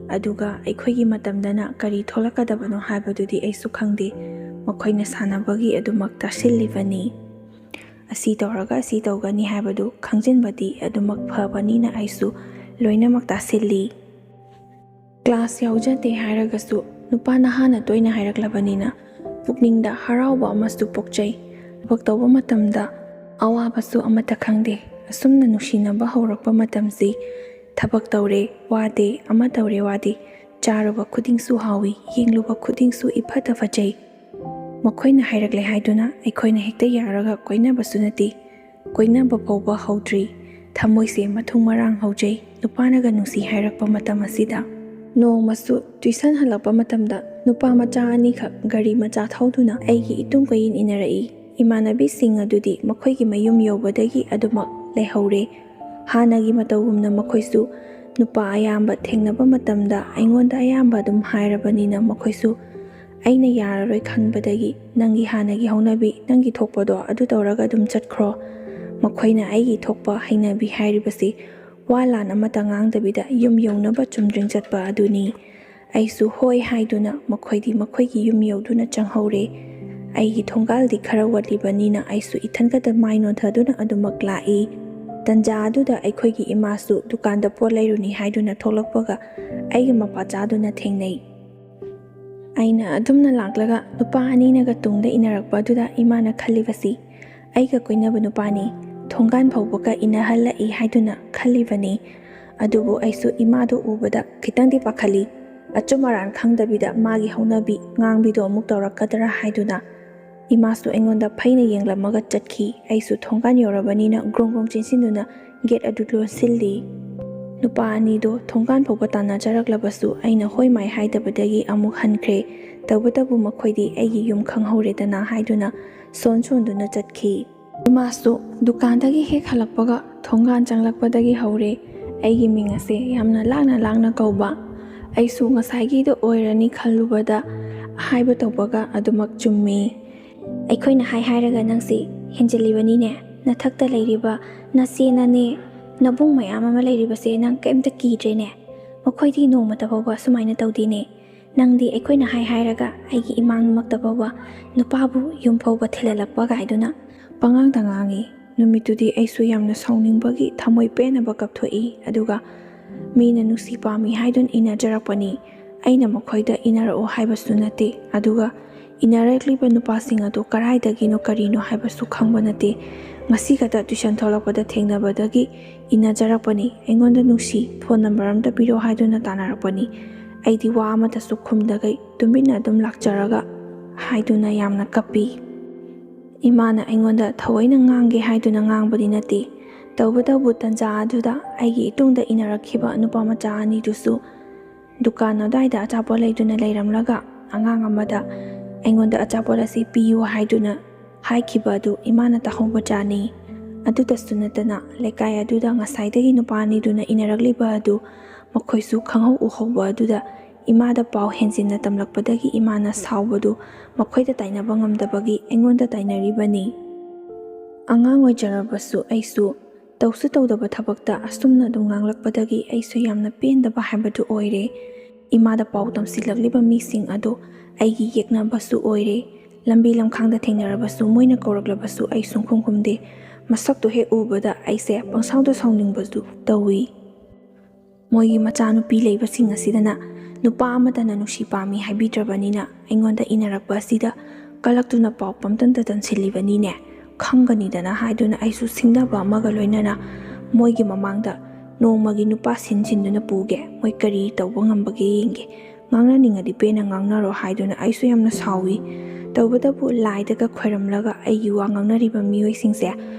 ꯑꯗꯨꯒ ꯑꯩꯈꯣꯏꯒꯤ ꯃꯇꯝꯗꯅ ꯀꯔꯤ ꯊꯣꯛꯂꯛꯀꯗꯕꯅꯣ ꯍꯥꯏꯕꯗꯨꯗꯤ ꯑꯩꯁꯨ ꯈꯪꯗꯦ꯫ ꯃꯈꯣꯏꯅ ꯁꯥꯟꯅꯕꯒꯤ ꯑꯗꯨꯃꯛ ꯇꯥꯁꯤꯜꯂꯤꯕꯅꯤ꯫ ꯑꯁꯤ ꯇꯧꯔꯒ ꯑꯁꯤ ꯇꯧꯒꯅꯤ ꯍꯥꯏꯕꯗꯨ ꯈꯪꯖꯤꯟꯕꯗꯤ ꯑꯗꯨꯃꯛ ꯐꯕꯅꯤꯅ ꯑꯩꯁꯨ ꯂꯣꯏꯅꯃꯛ ꯇꯥꯁꯤꯜꯂꯤ꯫ ꯀ꯭ꯂꯥꯁ ꯌꯥꯎꯖꯗꯦ ꯍꯥꯏꯔꯒꯁꯨ ꯅꯨꯄꯥ ꯅꯍꯥꯅ ꯇꯣꯏꯅ ꯍꯥꯏꯔꯛꯂꯕꯅꯤꯅ ꯄꯨꯛꯅꯤꯡꯗ ꯍꯔꯥꯎꯕ ꯑꯃꯁꯨ ꯄꯣꯛꯆꯩ꯫ ꯊꯕꯛ ꯇꯧꯕ ꯃꯇꯝꯗ ꯑꯋꯥꯕꯁꯨ ꯑꯃꯠꯇ ꯈꯪꯗꯦ꯫ ꯑꯁꯨꯝꯅ ꯅꯨꯡꯁꯤꯅꯕ ꯍꯧꯔꯛꯄ ꯃꯇꯝꯁꯤ ꯊꯕꯛ ꯇꯧꯔꯦ ꯋꯥꯗꯦ, ꯑꯃ ꯇꯧꯔꯦ ꯋꯥꯗꯦ, ꯆꯥꯔꯨꯕ ꯈꯨꯗꯤꯡꯁꯨ ꯍꯥꯎꯏ, ꯌꯦꯡꯂꯨꯕ ꯈꯨꯗꯤꯡꯁꯨ ꯏꯐꯗ ꯐꯖꯩ꯫ ꯃꯈꯣꯏꯅ ꯍꯥꯏꯔꯛꯂꯦ ꯍꯥꯏꯗꯨꯅ ꯑꯩꯈꯣꯏꯅ ꯍꯦꯛꯇ ꯌꯥꯔꯒ ꯀꯣꯏꯅꯕꯁꯨ ꯅꯠꯇꯦ꯫ ꯀꯣꯏꯅꯕ ꯐꯥꯎꯕ ꯍꯧꯗ꯭ꯔꯤ, ꯊꯃꯣꯏꯁꯦ ꯃꯊꯨꯡ ꯃꯔꯥꯡ ꯍꯧꯖꯩ ꯅꯨꯄꯥꯅꯒ ꯅꯨꯡꯁꯤ ꯍꯥꯏꯔꯛꯄ ꯃꯇꯝ ꯑꯁꯤꯗ꯫ ꯅꯣꯡꯃꯁꯨ ꯇ꯭ꯌꯨꯁꯟ ꯍꯜꯂꯛꯄ ꯃꯇꯝꯗ ꯅꯨꯄꯥ ꯃꯆꯥ ꯑꯅꯤꯈꯛ ꯒꯥꯔꯤ ꯃꯆꯥ ꯊꯧꯗꯨꯅ ꯑꯩꯒꯤ ꯏꯇꯨꯡ ꯀꯣꯏꯏꯟ ꯏꯟꯅꯔꯛꯏ꯫ ꯏꯃꯥꯟꯅꯕꯤꯁꯤꯡ ꯑꯗꯨꯗꯤ ꯃꯈꯣꯏꯒꯤ ꯃꯌꯨꯝ ꯌꯧꯕꯗꯒꯤ ꯑꯗꯨꯃꯛ ꯂꯩꯍꯧꯔꯦ꯫ ꯍꯥꯟꯅꯒꯤ ꯃꯇꯧꯒꯨꯝꯅ ꯃꯈꯣꯏꯁꯨ ꯅꯨꯄꯥ ꯑꯌꯥꯝꯕ ꯊꯦꯡꯅꯕ ꯃꯇꯝꯗ ꯑꯩꯉꯣꯟꯗ ꯑꯌꯥꯝꯕ ꯑꯗꯨꯝ ꯍꯥꯏꯔꯕꯅꯤꯅ ꯃꯈꯣꯏꯁꯨ ꯑꯩꯅ ꯌꯥꯔꯔꯣꯏ ꯈꯟꯕꯗꯒꯤ ꯅꯪꯒꯤ ꯍꯥꯟꯅꯒꯤ ꯍꯧꯅꯕꯤ, ꯅꯪꯒꯤ ꯊꯣꯛꯄꯗꯣ ꯑꯗꯨ ꯇꯧꯔꯒ ꯑꯗꯨꯝ ꯆꯠꯈ꯭ꯔꯣ꯫ ꯃꯈꯣꯏꯅ ꯑꯩꯒꯤ ꯊꯣꯛꯄ ꯍꯩꯅꯕꯤ ꯍꯥꯏꯔꯤꯕꯁꯤ ꯋꯥ ꯂꯥꯟ ꯑꯃꯠꯇ ꯉꯥꯡꯗꯕꯤꯗ ꯌꯨꯝ ꯌꯧꯅꯕ ꯆꯨꯝꯗ꯭ꯔꯤꯡ ꯆꯠꯄ ꯑꯗꯨꯅꯤ꯫ ꯑꯩꯁꯨ ꯍꯣꯏ ꯍꯥꯏꯗꯨꯅ ꯃꯈꯣꯏꯗꯤ ꯃꯈꯣꯏꯒꯤ ꯌꯨꯝ ꯌꯧꯗꯨꯅ ꯆꯪꯍꯧꯔꯦ꯫ ꯑꯩꯒꯤ ꯊꯣꯡꯒꯥꯜꯗꯤ ꯈꯔ ꯋꯥꯠꯂꯤꯕꯅꯤꯅ ꯑꯩꯁꯨ ꯏꯊꯟ ꯈꯛꯇ ꯃꯥꯏ ꯅꯣꯟꯊꯗꯨꯅ ꯑꯗꯨꯃꯛ ꯂꯥꯛꯏ꯫ ꯇꯟꯖꯥ ꯑꯗꯨꯗ ꯑꯩꯈꯣꯏꯒꯤ ꯏꯃꯥꯁꯨ ꯗꯨꯀꯥꯟꯗ ꯄꯣꯠ ꯂꯩꯔꯨꯅꯤ ꯍꯥꯏꯗꯨꯅ ꯊꯣꯛꯂꯛꯄꯒ ꯑꯩꯒ ꯃꯄꯥ ꯆꯥꯗꯨꯅ ꯊꯦꯡꯅꯩ꯫ ꯑꯩꯅ ꯑꯗꯨꯝꯅ ꯂꯥꯛꯂꯒ ꯅꯨꯄꯥ ꯑꯅꯤꯅꯒ ꯇꯨꯡꯗ ꯏꯟꯅꯔꯛꯄ ꯑꯗꯨꯗ ꯏꯃꯥꯅ ꯈꯜꯂꯤꯕꯁꯤ, "ꯑꯩꯒ ꯀꯣꯏꯅꯕ ꯅꯨꯄꯥꯅꯤ, ꯊꯣꯡꯒꯥꯟ ꯐꯥꯎꯕꯒ ꯏꯟꯅꯍꯜꯂꯛꯏ" ꯍꯥꯏꯗꯨꯅ ꯈꯜꯂꯤꯕꯅꯤ꯫ ꯑꯗꯨꯕꯨ ꯑꯩꯁꯨ ꯏꯃꯥꯗꯨ ꯎꯕꯗ ꯈꯤꯇꯪꯗꯤ ꯄꯥꯈꯠꯂꯤ꯫ ꯑꯆꯨꯝ ꯑꯔꯥꯟ ꯈꯪꯗꯕꯤꯗ ꯃꯥꯒꯤ ꯍꯧꯅꯕꯤ ꯉꯥꯡꯕꯤꯗꯣ ꯑꯃꯨꯛ ꯇꯧꯔꯛꯀꯗ꯭ꯔꯥ ꯍꯥꯏꯗꯨꯅ꯫ ꯏꯃꯥꯁꯨ ꯑꯩꯉꯣꯟꯗ ꯐꯩꯅ ꯌꯦꯡꯂꯝꯃꯒ ꯆꯠꯈꯤ꯫ ꯑꯩꯁꯨ ꯊꯣꯡꯒꯥꯟ ꯌꯧꯔꯕꯅꯤꯅ ꯒ꯭ꯔꯣꯡ ꯒ꯭ꯔꯣꯡ ꯆꯦꯟꯁꯤꯟꯗꯨꯅ ꯒꯦꯠ ꯑꯗꯨ ꯂꯣꯟꯁꯤꯜꯂꯤ꯫ ꯅꯨꯄꯥ ꯑꯅꯤꯗꯣ ꯊꯣꯡꯒꯥꯟ ꯐꯥꯎꯕ ꯇꯥꯟꯅꯖꯔꯛꯂꯕꯁꯨ ꯑꯩꯅ ꯍꯣꯏ ꯃꯥꯏ ꯍꯥꯏꯗꯕꯗꯒꯤ ꯑꯃꯨꯛ ꯍꯟꯈ꯭ꯔꯦ꯫ ꯇꯧꯕꯇꯕꯨ ꯃꯈꯣꯏꯗꯤ ꯑꯩꯒꯤ ꯌꯨꯝ ꯈꯪꯍꯧꯔꯦꯗꯅ ꯍꯥꯏꯗꯨꯅ ꯁꯣꯟ ꯁꯣꯟꯗꯨꯅ ꯆꯠꯈꯤ꯫ ꯏꯃꯥꯁꯨ ꯗꯨꯀꯥꯟꯗꯒꯤ ꯍꯦꯛ ꯍꯜꯂꯛꯄꯒ ꯊꯣꯡꯒꯥꯟ ꯆꯪꯂꯛꯄꯗꯒꯤ ꯍꯧꯔꯦ ꯑꯩꯒꯤ ꯃꯤꯡ ꯑꯁꯦ ꯌꯥꯝꯅ ꯂꯥꯡꯅ ꯂꯥꯡꯅ ꯀꯧꯕ꯫ ꯑꯩꯁꯨ ꯉꯁꯥꯏꯒꯤꯗꯣ ꯑꯣꯏꯔꯅꯤ ꯈꯜꯂꯨꯕꯗ ꯍꯥꯏꯕ ꯇꯧꯕꯒ ꯑꯗꯨꯃꯛ ꯆꯨꯝꯃꯤ꯫ "ꯑꯩꯈꯣꯏꯅ ꯍꯥꯏ ꯍꯥꯏꯔꯒ ꯅꯪꯁꯤ ꯍꯦꯟꯖꯤꯜꯂꯤꯕꯅꯤꯅꯦ꯫ ꯅꯊꯛꯇ ꯂꯩꯔꯤꯕ ꯅꯆꯦ ꯅꯅꯦ ꯅꯕꯨꯡ ꯃꯌꯥꯝ ꯑꯃ ꯂꯩꯔꯤꯕꯁꯦ ꯅꯪ ꯀꯩꯝꯇ ꯀꯤꯗ꯭ꯔꯦꯅꯦ꯫ ꯃꯈꯣꯏꯗꯤ ꯅꯣꯡꯃꯇ ꯐꯥꯎꯕ ꯁꯨꯃꯥꯏꯅ ꯇꯧꯗꯦꯅꯦ꯫ ꯅꯪꯗꯤ ꯑꯩꯈꯣꯏꯅ ꯍꯥꯏ ꯍꯥꯏꯔꯒ ꯑꯩꯒꯤ ꯏꯃꯥꯡꯃꯛꯇ ꯐꯥꯎꯕ ꯅꯨꯄꯥꯕꯨ ꯌꯨꯝ ꯐꯥꯎꯕ ꯊꯤꯜꯍꯜꯂꯛꯄ" ꯀꯥꯏꯗꯨꯅ ꯄꯉꯥꯡꯗ ꯉꯥꯡꯉꯤ꯫ ꯅꯨꯃꯤꯠꯇꯨꯗꯤ ꯑꯩꯁꯨ ꯌꯥꯝꯅ ꯁꯥꯎꯅꯤꯡꯕꯒꯤ ꯊꯃꯣꯏ ꯄꯦꯟꯅꯕ ꯀꯞꯊꯣꯛꯏ꯫ ꯑꯗꯨꯒ ꯃꯤꯅ ꯅꯨꯡꯁꯤ ꯄꯥꯝꯃꯤ ꯍꯥꯏꯗꯨꯅ ꯏꯟꯅꯖꯔꯛꯄꯅꯤ꯫ ꯑꯩꯅ ꯃꯈꯣꯏꯗ ꯏꯟꯅꯔꯛꯎ ꯍꯥꯏꯕꯁꯨ ꯅꯠꯇꯦ꯫ ꯑꯗꯨꯒ ꯏꯟꯅꯔꯛꯂꯤꯕ ꯅꯨꯄꯥꯁꯤꯡ ꯑꯗꯨ ꯀꯔꯥꯏꯗꯒꯤꯅꯣ ꯀꯔꯤꯅꯣ ꯍꯥꯏꯕꯁꯨ ꯈꯪꯕ ꯅꯠꯇꯦ꯫ ꯉꯁꯤ ꯈꯛꯇ ꯇ꯭ꯌꯨꯁꯟ ꯊꯣꯛꯂꯛꯄꯗ ꯊꯦꯡꯅꯕꯗꯒꯤ ꯏꯟꯅꯖꯔꯛꯄꯅꯤ꯫ ꯑꯩꯉꯣꯟꯗ "ꯅꯨꯡꯁꯤ, ꯐꯣꯟ ꯅꯝꯕꯔ ꯑꯝꯇ ꯄꯤꯔꯛꯑꯣ" ꯍꯥꯏꯗꯨꯅ ꯇꯥꯟꯅꯔꯛꯄꯅꯤ꯫ ꯑꯩꯗꯤ ꯋꯥ ꯑꯃꯠꯇꯁꯨ ꯈꯨꯝꯗꯈꯩ ꯇꯨꯃꯤꯟꯅ ꯑꯗꯨꯝ ꯂꯥꯛꯆꯔꯒ ꯍꯥꯏꯗꯨꯅ ꯌꯥꯝꯅ ꯀꯞꯄꯤ꯫ ꯏꯃꯥꯅ ꯑꯩꯉꯣꯟꯗ ꯊꯑꯣꯏꯅ ꯉꯥꯡꯒꯦ ꯍꯥꯏꯗꯨꯅ ꯉꯥꯡꯕꯗꯤ ꯅꯠꯇꯦ꯫ ꯇꯧꯕꯇꯕꯨ ꯇꯟꯖꯥ ꯑꯗꯨꯗ ꯑꯩꯒꯤ ꯏꯇꯨꯡꯗ ꯏꯟꯅꯔꯛꯈꯤꯕ ꯅꯨꯄꯥ ꯃꯆꯥ ꯑꯅꯤꯗꯨꯁꯨ ꯗꯨꯀꯥꯟ ꯑꯗꯨꯋꯥꯏꯗ ꯑꯆꯥꯄꯣꯠ ꯂꯩꯗꯨꯅ ꯂꯩꯔꯝꯂꯒ ꯑꯉꯥꯡ ꯑꯃꯗ ꯑꯩꯉꯣꯟꯗ ꯑꯆꯥꯄꯣꯠ ꯑꯁꯤ ꯄꯤꯌꯨ ꯍꯥꯏꯗꯨꯅ ꯍꯥꯏꯈꯤꯕ ꯑꯗꯨ ꯏꯃꯥꯅ ꯇꯥꯍꯧꯕ ꯖꯥꯠꯅꯤ꯫ ꯑꯗꯨꯗꯁꯨ ꯅꯠꯇꯅ ꯂꯩꯀꯥꯏ ꯑꯗꯨꯗ ꯉꯁꯥꯏꯗꯒꯤ ꯅꯨꯄꯥ ꯑꯅꯤꯗꯨꯅ ꯏꯟꯅꯔꯛꯂꯤꯕ ꯑꯗꯨ ꯃꯈꯣꯏꯁꯨ ꯈꯪꯍꯧ ꯎꯍꯧꯕ ꯑꯗꯨꯗ ꯏꯃꯥꯗ ꯄꯥꯎ ꯍꯦꯟꯖꯤꯟꯅ ꯇꯝꯂꯛꯄꯗꯒꯤ ꯏꯃꯥꯅ ꯁꯥꯎꯕꯗꯨ ꯃꯈꯣꯏꯗ ꯇꯥꯏꯅꯕ ꯉꯝꯗꯕꯒꯤ ꯑꯩꯉꯣꯟꯗ ꯇꯥꯏꯅꯔꯤꯕꯅꯤ꯫ ꯑꯉꯥꯡ ꯑꯣꯏꯖꯔꯕꯁꯨ ꯑꯩꯁꯨ ꯇꯧꯁꯨ ꯇꯧꯗꯕ ꯊꯕꯛꯇ ꯑꯁꯨꯝꯅ ꯑꯗꯨꯝ ꯉꯥꯡꯂꯛꯄꯗꯒꯤ ꯑꯩꯁꯨ ꯌꯥꯝꯅ ꯄꯦꯟꯗꯕ ꯍꯥꯏꯕꯗꯨ ꯑꯣꯏꯔꯦ꯫ ꯏꯃꯥꯗ ꯄꯥꯎ ꯇꯝꯁꯤꯜꯂꯛꯂꯤꯕ ꯃꯤꯁꯤꯡ ꯑꯗꯨ ꯑꯩꯒꯤ ꯌꯦꯛꯅꯕꯁꯨ ꯑꯣꯏꯔꯦ꯫ ꯂꯝꯕꯤ ꯂꯝꯈꯥꯡꯗ ꯊꯦꯡꯅꯔꯕꯁꯨ, ꯃꯣꯏꯅ ꯀꯧꯔꯛꯂꯕꯁꯨ ꯑꯩ ꯁꯨꯡꯈꯨꯝ ꯈꯨꯝꯗꯦ꯫ ꯃꯁꯛꯇꯨ ꯍꯦꯛ ꯎꯕꯗ ꯑꯩꯁꯦ ꯄꯪꯁꯥꯎꯗ ꯁꯥꯎꯅꯤꯡꯕꯗꯨ ꯇꯧꯏ꯫ ꯃꯣꯏꯒꯤ ꯃꯆꯥꯅꯨꯄꯤ ꯂꯩꯕꯁꯤꯡ ꯑꯁꯤꯗꯅ ꯅꯨꯄꯥ ꯑꯃꯠꯇꯅ ꯅꯨꯡꯁꯤ ꯄꯥꯝꯃꯤ ꯍꯥꯏꯕꯤꯗ꯭ꯔꯕꯅꯤꯅ ꯑꯩꯉꯣꯟꯗ ꯏꯟꯅꯔꯛꯄ ꯑꯁꯤꯗ ꯀꯂꯛꯇꯨꯅ ꯄꯥꯎ ꯄꯪꯇꯝꯗ ꯇꯝꯁꯤꯜꯂꯤꯕꯅꯤꯅꯦ꯫ ꯈꯪꯒꯅꯤꯗꯅ ꯍꯥꯏꯗꯨꯅ ꯑꯩꯁꯨ ꯁꯤꯡꯅꯕ ꯑꯃꯒ ꯂꯣꯏꯅꯅ ꯃꯣꯏꯒꯤ ꯃꯃꯥꯡꯗ ꯅꯣꯡꯃꯒꯤ ꯅꯨꯄꯥ ꯁꯤꯟ ꯁꯤꯟꯗꯨꯅ ꯄꯨꯒꯦ, ꯃꯣꯏ ꯀꯔꯤ ꯇꯧꯕ ꯉꯝꯕꯒꯦ ꯌꯦꯡꯒꯦ, ꯉꯥꯡꯅꯅꯤꯡꯉꯗꯤ ꯄꯦꯟꯅ ꯉꯥꯡꯅꯔꯣ ꯍꯥꯏꯗꯨꯅ ꯑꯩꯁꯨ ꯌꯥꯝꯅ ꯁꯥꯎꯏ꯫ ꯇꯧꯕꯇꯕꯨ ꯂꯥꯏꯗꯒ ꯈꯣꯏꯔꯝꯂꯒ ꯑꯩꯒꯤ ꯋꯥ ꯉꯥꯡꯅꯔꯤꯕ ꯃꯤꯑꯣꯏꯁꯤꯡꯁꯦ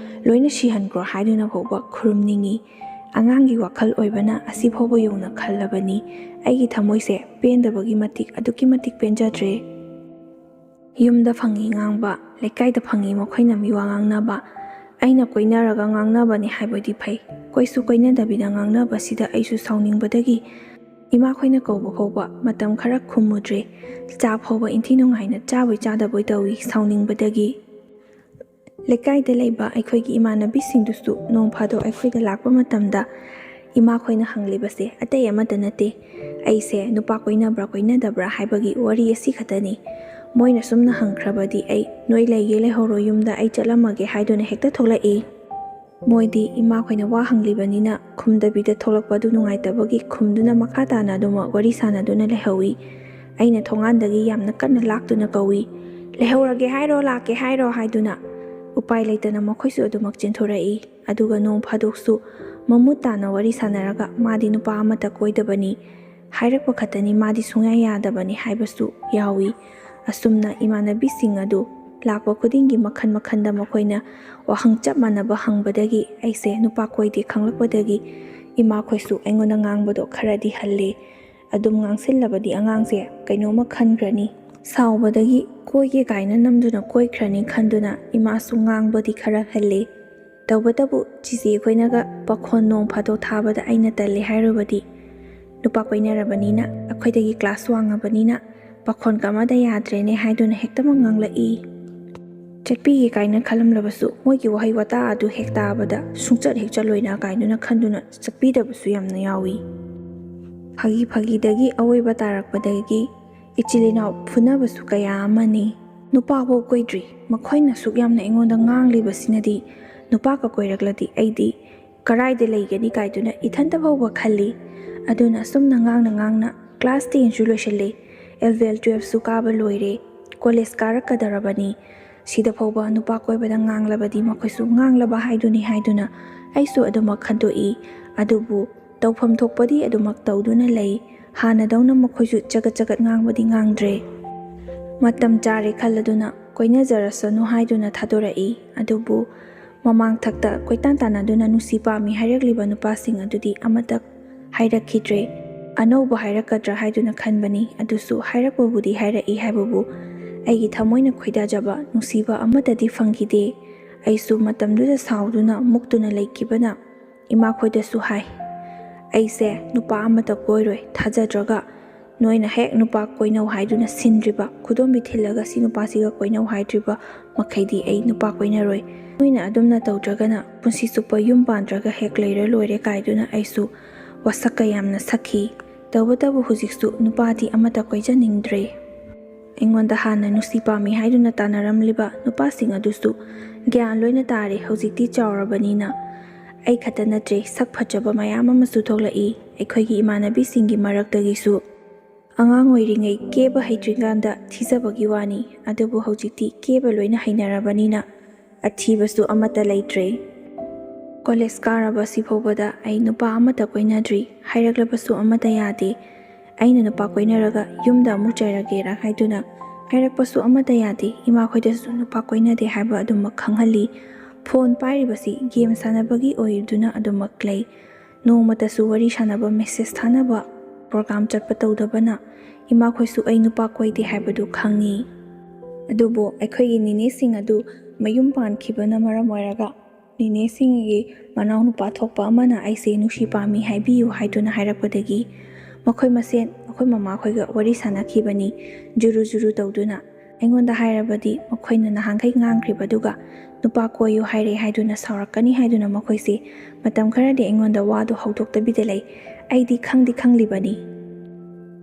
ꯂꯣꯏꯅ ꯁꯤꯍꯟꯈ꯭ꯔꯣ ꯍꯥꯏꯗꯨꯅ ꯐꯥꯎꯕ ꯈꯨꯔꯨꯝꯅꯤꯡꯏ꯫ ꯑꯉꯥꯡꯒꯤ ꯋꯥꯈꯜ ꯑꯣꯏꯕꯅ ꯑꯁꯤ ꯐꯥꯎꯕ ꯌꯧꯅ ꯈꯜꯂꯕꯅꯤ꯫ ꯑꯩꯒꯤ ꯊꯃꯣꯏꯁꯦ ꯄꯦꯟꯗꯕꯒꯤ ꯃꯇꯤꯛ ꯑꯗꯨꯛꯀꯤ ꯃꯇꯤꯛ ꯄꯦꯟꯖꯗ꯭ꯔꯦ꯫ ꯌꯨꯝꯗ ꯐꯪꯉꯤ ꯉꯥꯡꯕ, ꯂꯩꯀꯥꯏꯗ ꯐꯪꯉꯤ ꯃꯈꯣꯏꯅ ꯃꯤꯋꯥ ꯉꯥꯡꯅꯕ, ꯑꯩꯅ ꯀꯣꯏꯅꯔꯒ ꯉꯥꯡꯅꯕꯅꯤ ꯍꯥꯏꯕꯗꯤ ꯐꯩ, ꯀꯣꯏꯁꯨ ꯀꯣꯏꯅꯗꯕꯤꯗ ꯉꯥꯡꯅꯕꯁꯤꯗ ꯑꯩꯁꯨ ꯁꯥꯎꯅꯤꯡꯕꯗꯒꯤ ꯏꯃꯥꯈꯣꯏꯅ ꯀꯧꯕ ꯐꯥꯎꯕ ꯃꯇꯝ ꯈꯔ ꯈꯨꯝꯃꯨꯗ꯭ꯔꯦ꯫ ꯆꯥꯛ ꯐꯥꯎꯕ ꯏꯟꯊꯤ ꯅꯨꯡꯉꯥꯏꯅ ꯆꯥꯕꯣꯏ ꯆꯥꯗꯕꯣꯏ ꯇꯧꯏ ꯁꯥꯎꯅꯤꯡꯕꯗꯒꯤ꯫ ꯂꯩꯀꯥꯏꯗ ꯂꯩꯕ ꯑꯩꯈꯣꯏꯒꯤ ꯏꯃꯥꯟꯅꯕꯤꯁꯤꯡꯗꯨꯁꯨ ꯅꯣꯡ ꯐꯥꯗꯣꯛ ꯑꯩꯈꯣꯏꯗ ꯂꯥꯛꯄ ꯃꯇꯝꯗ ꯏꯃꯥꯈꯣꯏꯅ ꯍꯪꯂꯤꯕꯁꯦ ꯑꯇꯩ ꯑꯃꯠꯇ ꯅꯠꯇꯦ, ꯑꯩꯁꯦ ꯅꯨꯄꯥ ꯀꯣꯏꯅꯕ꯭ꯔꯥ ꯀꯣꯏꯅꯗꯕ꯭ꯔꯥ ꯍꯥꯏꯕꯒꯤ ꯋꯥꯔꯤ ꯑꯁꯤ ꯈꯛꯇꯅꯤ꯫ ꯃꯣꯏꯅ ꯁꯨꯝꯅ ꯍꯪꯈ꯭ꯔꯕꯗꯤ ꯑꯩ "ꯅꯣꯏ ꯂꯩꯒꯦ ꯂꯩꯍꯧꯔꯣ ꯌꯨꯝꯗ, ꯑꯩ ꯆꯠꯂꯝꯃꯒꯦ" ꯍꯥꯏꯗꯨꯅ ꯍꯦꯛꯇ ꯊꯣꯛꯂꯛꯏ꯫ ꯃꯣꯏꯗꯤ ꯏꯃꯥꯈꯣꯏꯅ ꯋꯥ ꯍꯪꯂꯤꯕꯅꯤꯅ ꯈꯨꯝꯗꯕꯤꯗ ꯊꯣꯛꯂꯛꯄ ꯑꯗꯨ ꯅꯨꯡꯉꯥꯏꯇꯕꯒꯤ ꯈꯨꯝꯗꯨꯅ ꯃꯈꯥ ꯇꯥꯅ ꯑꯗꯨꯃꯛ ꯋꯥꯔꯤ ꯁꯥꯟꯅꯗꯨꯅ ꯂꯩꯍꯧꯏ꯫ ꯑꯩꯅ ꯊꯣꯡꯒꯥꯟꯗꯒꯤ ꯌꯥꯝꯅ ꯀꯟꯅ ꯂꯥꯛꯇꯨꯅ ꯀꯧꯏ, "ꯂꯩꯍꯧꯔꯒꯦ ꯍꯥꯏꯔꯣ, ꯂꯥꯛꯀꯦ ꯍꯥꯏꯔꯣ?" ꯍꯥꯏꯗꯨꯅ꯫ ꯎꯄꯥꯏ ꯂꯩꯇꯅ ꯃꯈꯣꯏꯁꯨ ꯑꯗꯨꯃꯛ ꯆꯦꯟꯊꯣꯔꯛꯏ꯫ ꯑꯗꯨꯒ ꯅꯣꯡ ꯐꯥꯗꯣꯛꯁꯨ ꯃꯃꯨꯠ ꯇꯥꯅ ꯋꯥꯔꯤ ꯁꯥꯟꯅꯔꯒ ꯃꯥꯗꯤ ꯅꯨꯄꯥ ꯑꯃꯠꯇ ꯀꯣꯏꯗꯕꯅꯤ ꯍꯥꯏꯔꯛꯄ ꯈꯛꯇꯅꯤ, ꯃꯥꯗꯤ ꯁꯨꯡꯌꯥ ꯌꯥꯗꯕꯅꯤ ꯍꯥꯏꯕꯁꯨ ꯌꯥꯎꯏ꯫ ꯑꯁꯨꯝꯅ ꯏꯃꯥꯟꯅꯕꯤꯁꯤꯡ ꯑꯗꯨ ꯂꯥꯛꯄ ꯈꯨꯗꯤꯡꯒꯤ ꯃꯈꯜ ꯃꯈꯜꯗ ꯃꯈꯣꯏꯅ ꯋꯥꯍꯪ ꯆꯞ ꯃꯥꯟꯅꯕ ꯍꯪꯕꯗꯒꯤ ꯑꯩꯁꯦ ꯅꯨꯄꯥ ꯀꯣꯏꯗꯦ ꯈꯪꯂꯛꯄꯗꯒꯤ ꯏꯃꯥꯈꯣꯏꯁꯨ ꯑꯩꯉꯣꯟꯗ ꯉꯥꯡꯕꯗꯣ ꯈꯔꯗꯤ ꯍꯜꯂꯦ꯫ ꯑꯗꯨꯝ ꯉꯥꯡꯁꯤꯜꯂꯕꯗꯤ ꯑꯉꯥꯡꯁꯦ ꯀꯩꯅꯣꯝꯃ ꯈꯟꯈ꯭ꯔꯅꯤ꯫ ꯁꯥꯎꯕꯗꯒꯤ "ꯀꯣꯏꯒꯦ" ꯀꯥꯏꯅ ꯅꯝꯗꯨꯅ ꯀꯣꯏꯈ꯭ꯔꯅꯤ ꯈꯟꯗꯨꯅ ꯏꯃꯥꯁꯨ ꯉꯥꯡꯕꯗꯤ ꯈꯔ ꯍꯜꯂꯦ꯫ ꯇꯧꯕꯇꯕꯨ ꯆꯤꯆꯦ ꯑꯩꯈꯣꯏꯅꯒ ꯄꯥꯈꯣꯟ ꯅꯣꯡ ꯐꯥꯗꯣꯛ ꯊꯥꯕꯗ ꯑꯩꯅ ꯇꯜꯂꯦ ꯍꯥꯏꯔꯨꯕꯗꯤ, ꯅꯨꯄꯥ ꯀꯣꯏꯅꯔꯕꯅꯤꯅ, ꯑꯩꯈꯣꯏꯗꯒꯤ ꯀ꯭ꯂꯥꯁ ꯋꯥꯡꯉꯕꯅꯤꯅ ꯄꯥꯈꯣꯟꯒ ꯑꯃꯗ ꯌꯥꯗ꯭ꯔꯦꯅꯦ ꯍꯥꯏꯗꯨꯅ ꯍꯦꯛꯇꯃꯛ ꯉꯥꯡꯂꯛꯏ꯫ ꯆꯠꯄꯤꯒꯦ ꯀꯥꯏꯅ ꯈꯜꯂꯝꯂꯕꯁꯨ ꯃꯣꯏꯒꯤ ꯋꯥꯍꯩ ꯋꯥꯇꯥ ꯑꯗꯨ ꯍꯦꯛ ꯇꯥꯕꯗ ꯁꯨꯡꯆꯠ ꯍꯦꯛ ꯆꯠꯂꯣꯏꯅ ꯀꯥꯏꯗꯨꯅ ꯈꯟꯗꯨꯅ ꯆꯠꯄꯤꯗꯕꯁꯨ ꯌꯥꯝꯅ ꯌꯥꯎꯏ꯫ ꯐꯥꯒꯤ ꯐꯥꯒꯤꯗꯒꯤ ꯑꯋꯣꯏꯕ ꯇꯥꯔꯛꯄꯗꯒꯤ ꯏꯆꯤꯜ ꯏꯅꯥꯎ ꯐꯨꯅꯕꯁꯨ ꯀꯌꯥ ꯑꯃꯅꯤ꯫ ꯅꯨꯄꯥꯐꯧ ꯀꯣꯏꯗ꯭ꯔꯤ, ꯃꯈꯣꯏꯅ ꯑꯁꯨꯛ ꯌꯥꯝꯅ ꯑꯩꯉꯣꯟꯗ ꯉꯥꯡꯂꯤꯕꯁꯤꯅꯗꯤ ꯅꯨꯄꯥꯒ ꯀꯣꯏꯔꯛꯂꯗꯤ ꯑꯩꯗꯤ ꯀꯔꯥꯏꯗ ꯂꯩꯒꯅꯤ ꯀꯥꯏꯗꯨꯅ ꯏꯊꯟꯇ ꯐꯥꯎꯕ ꯈꯜꯂꯤ꯫ ꯑꯗꯨꯅ ꯑꯁꯨꯝꯅ ꯉꯥꯡꯅ ꯉꯥꯡꯅ ꯀ꯭ꯂꯥꯁ ꯇꯦꯟꯁꯨ ꯂꯣꯏꯁꯤꯜꯂꯦ, ꯑꯦꯂꯚꯦꯟ ꯇꯨꯌꯦꯜꯐꯁꯨ ꯀꯥꯕ ꯂꯣꯏꯔꯦ, ꯀꯣꯂꯦꯖ ꯀꯥꯔꯛꯀꯗꯧꯔꯕꯅꯤ꯫ ꯁꯤꯗ ꯐꯥꯎꯕ ꯅꯨꯄꯥ ꯀꯣꯏꯕꯗ ꯉꯥꯡꯂꯕꯗꯤ ꯃꯈꯣꯏꯁꯨ ꯉꯥꯡꯂꯕ ꯍꯥꯏꯗꯨꯅꯤ ꯍꯥꯏꯗꯨꯅ ꯑꯩꯁꯨ ꯑꯗꯨꯃꯛ ꯈꯟꯗꯣꯛꯏ꯫ ꯑꯗꯨꯕꯨ ꯇꯧꯐꯝ ꯊꯣꯛꯄꯗꯤ ꯑꯗꯨꯃꯛ ꯇꯧꯗꯨꯅ ꯂꯩ꯫ ꯍꯥꯟꯅꯗꯧꯅ ꯃꯈꯣꯏꯁꯨ ꯆꯒꯠ ꯆꯒꯠ ꯉꯥꯡꯕꯗꯤ ꯉꯥꯡꯗ꯭ꯔꯦ꯫ ꯃꯇꯝ ꯆꯥꯔꯦ ꯈꯜꯂꯗꯨꯅ ꯀꯣꯏꯅꯖꯔꯁꯅꯨ ꯍꯥꯏꯗꯨꯅ ꯊꯥꯗꯣꯔꯛꯏ꯫ ꯑꯗꯨꯕꯨ ꯃꯃꯥꯡ ꯊꯛꯇ ꯀꯣꯏꯇꯥꯟ ꯇꯥꯟꯅꯗꯨꯅ ꯅꯨꯡꯁꯤ ꯄꯥꯝꯃꯤ ꯍꯥꯏꯔꯛꯂꯤꯕ ꯅꯨꯄꯥꯁꯤꯡ ꯑꯗꯨꯗꯤ ꯑꯃꯠꯇ ꯍꯥꯏꯔꯛꯈꯤꯗ꯭ꯔꯦ꯫ ꯑꯅꯧꯕ ꯍꯥꯏꯔꯛꯀꯗ꯭ꯔꯥ ꯍꯥꯏꯗꯨꯅ ꯈꯟꯕꯅꯤ꯫ ꯑꯗꯨꯁꯨ ꯍꯥꯏꯔꯛꯄꯕꯨꯗꯤ ꯍꯥꯏꯔꯛꯏ ꯍꯥꯏꯕꯕꯨ ꯑꯩꯒꯤ ꯊꯃꯣꯏꯅ ꯈꯣꯏꯗꯥꯖꯕ ꯅꯨꯡꯁꯤꯕ ꯑꯃꯠꯇꯗꯤ ꯐꯪꯈꯤꯗꯦ꯫ ꯑꯩꯁꯨ ꯃꯇꯝꯗꯨꯗ ꯁꯥꯎꯗꯨꯅ ꯃꯨꯛꯇꯨꯅ ꯂꯩꯈꯤꯕꯅ ꯏꯃꯥꯈꯣꯏꯗꯁꯨ ꯍꯥꯏ, "ꯑꯩꯁꯦ ꯅꯨꯄꯥ ꯑꯃꯠꯇ ꯀꯣꯏꯔꯣꯏ, ꯊꯥꯖꯗ꯭ꯔꯒ ꯅꯣꯏꯅ ꯍꯦꯛ ꯅꯨꯄꯥ ꯀꯣꯏꯅꯧ ꯍꯥꯏꯗꯨꯅ ꯁꯤꯟꯗ꯭ꯔꯤꯕ, ꯈꯨꯗꯣꯝꯕꯤ ꯊꯤꯜꯂꯒ ꯁꯤ ꯅꯨꯄꯥꯁꯤꯒ ꯀꯣꯏꯅꯧ ꯍꯥꯏꯗ꯭ꯔꯤꯕ ꯃꯈꯩꯗꯤ ꯑꯩ ꯅꯨꯄꯥ ꯀꯣꯏꯅꯔꯣꯏ꯫ ꯅꯣꯏꯅ ꯑꯗꯨꯝꯅ ꯇꯧꯗ꯭ꯔꯒꯅ ꯄꯨꯟꯁꯤ ꯆꯨꯞꯄ ꯌꯨꯝ ꯄꯥꯟꯗ꯭ꯔꯒ ꯍꯦꯛ ꯂꯩꯔ ꯂꯣꯏꯔꯦ" ꯀꯥꯏꯗꯨꯅ ꯑꯩꯁꯨ ꯋꯥꯁꯛꯀ ꯌꯥꯝꯅ ꯁꯛꯈꯤ꯫ ꯇꯧꯕꯇꯕꯨ ꯍꯧꯖꯤꯛꯁꯨ ꯅꯨꯄꯥꯗꯤ ꯑꯃꯠꯇ ꯀꯣꯏꯖꯅꯤꯡꯗ꯭ꯔꯦ꯫ ꯑꯩꯉꯣꯟꯗ ꯍꯥꯟꯅ ꯅꯨꯡꯁꯤ ꯄꯥꯝꯃꯤ ꯍꯥꯏꯗꯨꯅ ꯇꯥꯟꯅꯔꯝꯂꯤꯕ ꯅꯨꯄꯥꯁꯤꯡ ꯑꯗꯨꯁꯨ ꯒ꯭ꯌꯥꯟ ꯂꯣꯏꯅ ꯇꯥꯔꯦ꯫ ꯍꯧꯖꯤꯛꯇꯤ ꯆꯥꯎꯔꯕꯅꯤꯅ ꯑꯩ ꯈꯛꯇ ꯅꯠꯇ꯭ꯔꯦ, ꯁꯛ ꯐꯖꯕ ꯃꯌꯥꯝ ꯑꯃꯁꯨ ꯊꯣꯛꯂꯛꯏ꯫ ꯑꯩꯈꯣꯏꯒꯤ ꯏꯃꯥꯟꯅꯕꯤꯁꯤꯡꯒꯤ ꯃꯔꯛꯇꯒꯤꯁꯨ ꯑꯉꯥꯡ ꯑꯣꯏꯔꯤꯉꯩ ꯀꯦꯕ ꯍꯩꯇ꯭ꯔꯤꯀꯥꯟꯗ ꯊꯤꯖꯕꯒꯤ ꯋꯥꯅꯤ, ꯑꯗꯨꯕꯨ ꯍꯧꯖꯤꯛꯇꯤ ꯀꯦꯕ ꯂꯣꯏꯅ ꯍꯩꯅꯔꯕꯅꯤꯅ ꯑꯊꯤꯕꯁꯨ ꯑꯃꯠꯇ ꯂꯩꯇ꯭ꯔꯦ꯫ ꯀꯣꯂꯦꯖ ꯀꯥꯔꯕ ꯁꯤ ꯐꯥꯎꯕꯗ ꯑꯩ ꯅꯨꯄꯥ ꯑꯃꯠꯇ ꯀꯣꯏꯅꯗ꯭ꯔꯤ, ꯍꯥꯏꯔꯛꯂꯕꯁꯨ ꯑꯃꯠꯇ ꯌꯥꯗꯦ꯫ ꯑꯩꯅ ꯅꯨꯄꯥ ꯀꯣꯏꯅꯔꯒ ꯌꯨꯝꯗ ꯑꯃꯨꯛ ꯆꯩꯔꯒꯦꯔꯥ ꯍꯥꯏꯗꯨꯅ ꯍꯥꯏꯔꯛꯄꯁꯨ ꯑꯃꯠꯇ ꯌꯥꯗꯦ꯫ ꯏꯃꯥꯈꯣꯏꯗꯁꯨ ꯅꯨꯄꯥ ꯀꯣꯏꯅꯗꯦ ꯍꯥꯏꯕ ꯑꯗꯨꯃꯛ ꯈꯪꯍꯜꯂꯤ꯫ ꯐꯣꯟ ꯄꯥꯏꯔꯤꯕꯁꯤ ꯒꯦꯝ ꯁꯥꯟꯅꯕꯒꯤ ꯑꯣꯏꯗꯨꯅ ꯑꯗꯨꯃꯛ ꯂꯩ꯫ ꯅꯣꯡꯃꯇꯁꯨ ꯋꯥꯔꯤ ꯁꯥꯟꯅꯕ, ꯃꯦꯁꯦꯖ ꯊꯥꯅꯕ, ꯄ꯭ꯔꯣꯒ꯭ꯔꯥꯝ ꯆꯠꯄ ꯇꯧꯗꯕꯅ ꯏꯃꯥꯈꯣꯏꯁꯨ ꯑꯩ ꯅꯨꯄꯥ ꯀꯣꯏꯗꯦ ꯍꯥꯏꯕꯗꯨ ꯈꯪꯉꯤ꯫ ꯑꯗꯨꯕꯨ ꯑꯩꯈꯣꯏꯒꯤ ꯅꯤꯅꯦꯁꯤꯡ ꯑꯗꯨ ꯃꯌꯨꯝ ꯄꯥꯟꯈꯤꯕꯅ ꯃꯔꯝ ꯑꯣꯏꯔꯒ ꯅꯤꯅꯦꯁꯤꯡꯒꯤ ꯃꯅꯥꯎꯅꯨꯄꯥ ꯊꯣꯛꯄ ꯑꯃꯅ ꯑꯩꯁꯦ ꯅꯨꯡꯁꯤ ꯄꯥꯝꯃꯤ ꯍꯥꯏꯕꯤꯌꯨ ꯍꯥꯏꯗꯨꯅ ꯍꯥꯏꯔꯛꯄꯗꯒꯤ ꯃꯈꯣꯏ ꯃꯁꯦꯟ ꯑꯩꯈꯣꯏ ꯃꯃꯥꯈꯣꯏꯒ ꯋꯥꯔꯤ ꯁꯥꯟꯅꯈꯤꯕꯅꯤ꯫ ꯖꯨꯔꯨ ꯖꯨꯔꯨ ꯇꯧꯗꯨꯅ ꯑꯩꯉꯣꯟꯗ ꯍꯥꯏꯔꯕꯗꯤ ꯃꯈꯣꯏꯅ ꯅꯍꯥꯟꯈꯩ ꯉꯥꯡꯈ꯭ꯔꯤꯕꯗꯨꯒ ꯅꯨꯄꯥ ꯀꯣꯏꯌꯨ ꯍꯥꯏꯔꯦ ꯍꯥꯏꯗꯨꯅ ꯁꯥꯎꯔꯛꯀꯅꯤ ꯍꯥꯏꯗꯨꯅ ꯃꯈꯣꯏꯁꯦ ꯃꯇꯝ ꯈꯔꯗꯤ ꯑꯩꯉꯣꯟꯗ ꯋꯥꯗꯨ ꯍꯧꯗꯣꯛꯇꯕꯤꯗ ꯂꯩ꯫ ꯑꯩꯗꯤ ꯈꯪꯗꯤ ꯈꯪꯂꯤꯕꯅꯤ꯫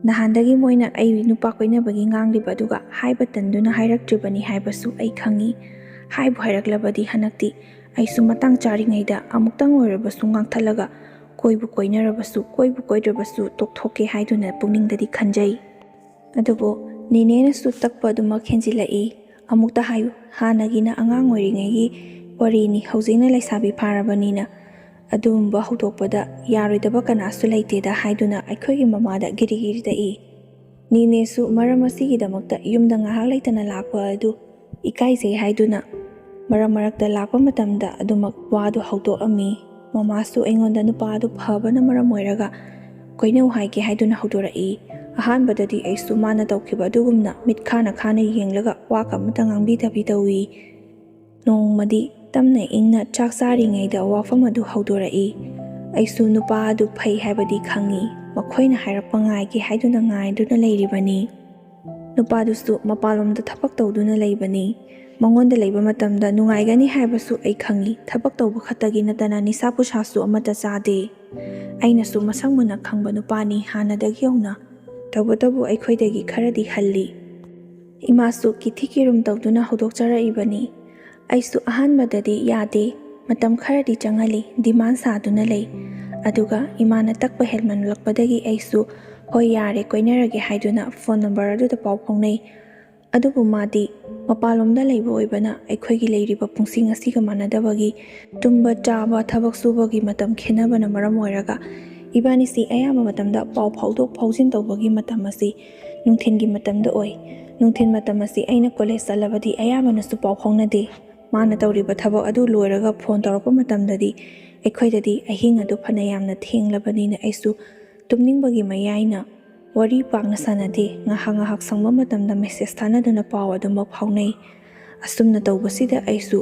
ꯅꯍꯥꯟꯗꯒꯤ ꯃꯣꯏꯅ ꯑꯩ ꯅꯨꯄꯥ ꯀꯣꯏꯅꯕꯒꯤ ꯉꯥꯡꯂꯤꯕ ꯑꯗꯨꯒ ꯍꯥꯏꯕ ꯇꯟꯗꯨꯅ ꯍꯥꯏꯔꯛꯇ꯭ꯔꯤꯕꯅꯤ ꯍꯥꯏꯕꯁꯨ ꯑꯩ ꯈꯪꯏ꯫ ꯍꯥꯏꯕꯨ ꯍꯥꯏꯔꯛꯂꯕꯗꯤ ꯍꯟꯗꯛꯇꯤ ꯑꯩꯁꯨ ꯃꯇꯥꯡ ꯆꯥꯔꯤꯉꯩꯗ ꯑꯃꯨꯛꯇꯪ ꯑꯣꯏꯔꯕꯁꯨ ꯉꯥꯡꯊꯠꯂꯒ ꯀꯣꯏꯕꯨ ꯀꯣꯏꯅꯔꯕꯁꯨ ꯀꯣꯏꯕꯨ ꯀꯣꯏꯗ꯭ꯔꯕꯁꯨ ꯇꯣꯛꯊꯣꯛꯀꯦ ꯍꯥꯏꯗꯨꯅ ꯄꯨꯛꯅꯤꯡꯗꯗꯤ ꯈꯟꯖꯩ꯫ ꯑꯗꯨꯕꯨ ꯅꯦꯅꯦꯅꯁꯨ ꯇꯛꯄ ꯑꯗꯨꯃꯛ ꯍꯦꯟꯖꯤꯜꯂꯛꯏ꯫ ꯑꯃꯨꯛꯇ ꯍꯥꯏꯌꯨ, ꯍꯥꯟꯅꯒꯤꯅ ꯑꯉꯥꯡ ꯑꯣꯏꯔꯤꯉꯩꯒꯤ ꯋꯥꯔꯤꯅꯤ, ꯍꯧꯖꯤꯛꯅ ꯂꯩꯁꯥꯕꯤ ꯐꯥꯔꯕꯅꯤꯅ ꯑꯗꯨꯒꯨꯝꯕ ꯍꯧꯗꯣꯛꯄꯗ ꯌꯥꯔꯣꯏꯗꯕ ꯀꯅꯥꯁꯨ ꯂꯩꯇꯦꯗ ꯍꯥꯏꯗꯨꯅ ꯑꯩꯈꯣꯏꯒꯤ ꯃꯃꯥꯗ ꯒꯤꯔꯤ ꯒꯤꯔꯤ ꯇꯛꯏ꯫ ꯅꯦꯅꯦꯁꯨ ꯃꯔꯝ ꯑꯁꯤꯒꯤꯗꯃꯛꯇ ꯌꯨꯝꯗ ꯉꯥꯏꯍꯥꯛ ꯂꯩꯇꯅ ꯂꯥꯛꯄ ꯑꯗꯨ ꯏꯀꯥꯏꯖꯩ ꯍꯥꯏꯗꯨꯅ ꯃꯔꯛ ꯃꯔꯛꯇ ꯂꯥꯛꯄ ꯃꯇꯝꯗ ꯑꯗꯨꯃꯛ ꯋꯥꯗꯨ ꯍꯧꯗꯣꯛꯑꯝꯃꯤ꯫ ꯃꯃꯥꯁꯨ ꯑꯩꯉꯣꯟꯗ ꯅꯨꯄꯥ ꯑꯗꯨ ꯐꯕꯅ ꯃꯔꯝ ꯑꯣꯏꯔꯒ ꯀꯣꯏꯅꯧ ꯍꯥꯏꯒꯦ ꯍꯥꯏꯗꯨꯅ ꯍꯧꯗꯣꯔꯛꯏ꯫ ꯑꯍꯥꯟꯕꯗꯗꯤ ꯑꯩꯁꯨ ꯃꯥꯅ ꯇꯧꯈꯤꯕ ꯑꯗꯨꯒꯨꯝꯅ ꯃꯤꯠ ꯈꯥꯅ ꯈꯥꯅ ꯌꯦꯡꯂꯒ ꯋꯥ ꯑꯃꯇ ꯉꯥꯡꯕꯤꯗꯕꯤ ꯇꯧꯏ꯫ ꯅꯣꯡꯃꯗꯤ ꯇꯞꯅ ꯏꯪꯅ ꯆꯥꯛ ꯆꯥꯔꯤꯉꯩꯗ ꯋꯥꯐꯝ ꯑꯗꯨ ꯍꯧꯗꯣꯔꯛꯏ꯫ ꯑꯩꯁꯨ ꯅꯨꯄꯥ ꯑꯗꯨ ꯐꯩ ꯍꯥꯏꯕꯗꯤ ꯈꯪꯏ, ꯃꯈꯣꯏꯅ ꯍꯥꯏꯔꯛꯄ ꯉꯥꯏꯒꯦ ꯍꯥꯏꯗꯨꯅ ꯉꯥꯏꯗꯨꯅ ꯂꯩꯔꯤꯕꯅꯤ꯫ ꯅꯨꯄꯥꯗꯨꯁꯨ ꯃꯄꯥꯟꯂꯣꯝꯗ ꯊꯕꯛ ꯇꯧꯗꯨꯅ ꯂꯩꯕꯅꯤ꯫ ꯃꯉꯣꯟꯗ ꯂꯩꯕ ꯃꯇꯝꯗ ꯅꯨꯡꯉꯥꯏꯒꯅꯤ ꯍꯥꯏꯕꯁꯨ ꯑꯩ ꯈꯪꯏ꯫ ꯊꯕꯛ ꯇꯧꯕ ꯈꯛꯇꯒꯤ ꯅꯠꯇꯅ ꯅꯤꯁꯥ ꯄꯨꯁꯥꯁꯨ ꯑꯃꯠꯇ ꯆꯥꯗꯦ꯫ ꯑꯩꯅꯁꯨ ꯃꯁꯛ ꯃꯨꯟꯅ ꯈꯪꯕ ꯅꯨꯄꯥꯅꯤ ꯍꯥꯟꯅꯗꯒꯤ ꯍꯧꯅ꯫ ꯇꯧꯕꯇꯕꯨ ꯑꯩꯈꯣꯏꯗꯒꯤ ꯈꯔꯗꯤ ꯍꯜꯂꯤ꯫ ꯏꯃꯥꯁꯨ ꯀꯤꯊꯤ ꯀꯤꯔꯨꯝ ꯇꯧꯗꯨꯅ ꯍꯧꯗꯣꯛꯆꯔꯛꯏꯕꯅꯤ꯫ ꯑꯩꯁꯨ ꯑꯍꯥꯟꯕꯗꯗꯤ ꯌꯥꯗꯦ, ꯃꯇꯝ ꯈꯔꯗꯤ ꯆꯪꯍꯜꯂꯤ, ꯗꯤꯃꯥꯟ ꯁꯥꯗꯨꯅ ꯂꯩ꯫ ꯑꯗꯨꯒ ꯏꯃꯥꯅ ꯇꯛꯄ ꯍꯦꯟꯃꯟꯂꯛꯄꯗꯒꯤ ꯑꯩꯁꯨ "ꯍꯣꯏ, ꯌꯥꯔꯦ, ꯀꯣꯏꯅꯔꯒꯦ" ꯍꯥꯏꯗꯨꯅ ꯐꯣꯟ ꯅꯝꯕꯔ ꯑꯗꯨꯗ ꯄꯥꯎ ꯐꯥꯎꯅꯩ꯫ ꯑꯗꯨꯕꯨ ꯃꯥꯗꯤ ꯃꯄꯥꯟꯂꯣꯝꯗ ꯂꯩꯕ ꯑꯣꯏꯕꯅ ꯑꯩꯈꯣꯏꯒꯤ ꯂꯩꯔꯤꯕ ꯄꯨꯟꯁꯤ ꯉꯁꯤꯒ ꯃꯥꯟꯅꯗꯕꯒꯤ ꯇꯨꯝꯕ ꯆꯥꯕ, ꯊꯕꯛ ꯁꯨꯕꯒꯤ ꯃꯇꯝ ꯈꯦꯠꯅꯕꯅ ꯃꯔꯝ ꯑꯣꯏꯔꯒ ꯏꯕꯥꯅꯤꯁꯤ ꯑꯌꯥꯝꯕ ꯃꯇꯝꯗ ꯄꯥꯎ ꯐꯥꯎꯗꯣꯛ ꯐꯥꯎꯖꯤꯟ ꯇꯧꯕꯒꯤ ꯃꯇꯝ ꯑꯁꯤ ꯅꯨꯡꯊꯤꯜꯒꯤ ꯃꯇꯝꯗ ꯑꯣꯏ꯫ ꯅꯨꯡꯊꯤꯜ ꯃꯇꯝ ꯑꯁꯤ ꯑꯩꯅ ꯀꯣꯂꯦꯖ ꯆꯠꯂꯕꯗꯤ ꯑꯌꯥꯝꯕꯅꯁꯨ ꯄꯥꯎ ꯐꯥꯎꯅꯗꯦ꯫ ꯃꯥꯅ ꯇꯧꯔꯤꯕ ꯊꯕꯛ ꯑꯗꯨ ꯂꯣꯏꯔꯒ ꯐꯣꯟ ꯇꯧꯔꯛꯄ ꯃꯇꯝꯗꯗꯤ ꯑꯩꯈꯣꯏꯗꯗꯤ ꯑꯍꯤꯡ ꯑꯗꯨ ꯐꯅ ꯌꯥꯝꯅ ꯊꯦꯡꯂꯕꯅꯤꯅ ꯑꯩꯁꯨ ꯇꯨꯝꯅꯤꯡꯕꯒꯤ ꯃꯌꯥꯏꯅ ꯋꯥꯔꯤ ꯄꯥꯛꯅ ꯁꯥꯟꯅꯗꯦ꯫ ꯉꯥꯏꯍꯥꯛ ꯉꯥꯏꯍꯥꯛ ꯁꯪꯕ ꯃꯇꯝꯗ ꯃꯦꯁꯦꯖ ꯊꯥꯅꯗꯨꯅ ꯄꯥꯎ ꯑꯗꯨꯃꯛ ꯐꯥꯎꯅꯩ꯫ ꯑꯁꯨꯝꯅ ꯇꯧꯕꯁꯤꯗ ꯑꯩꯁꯨ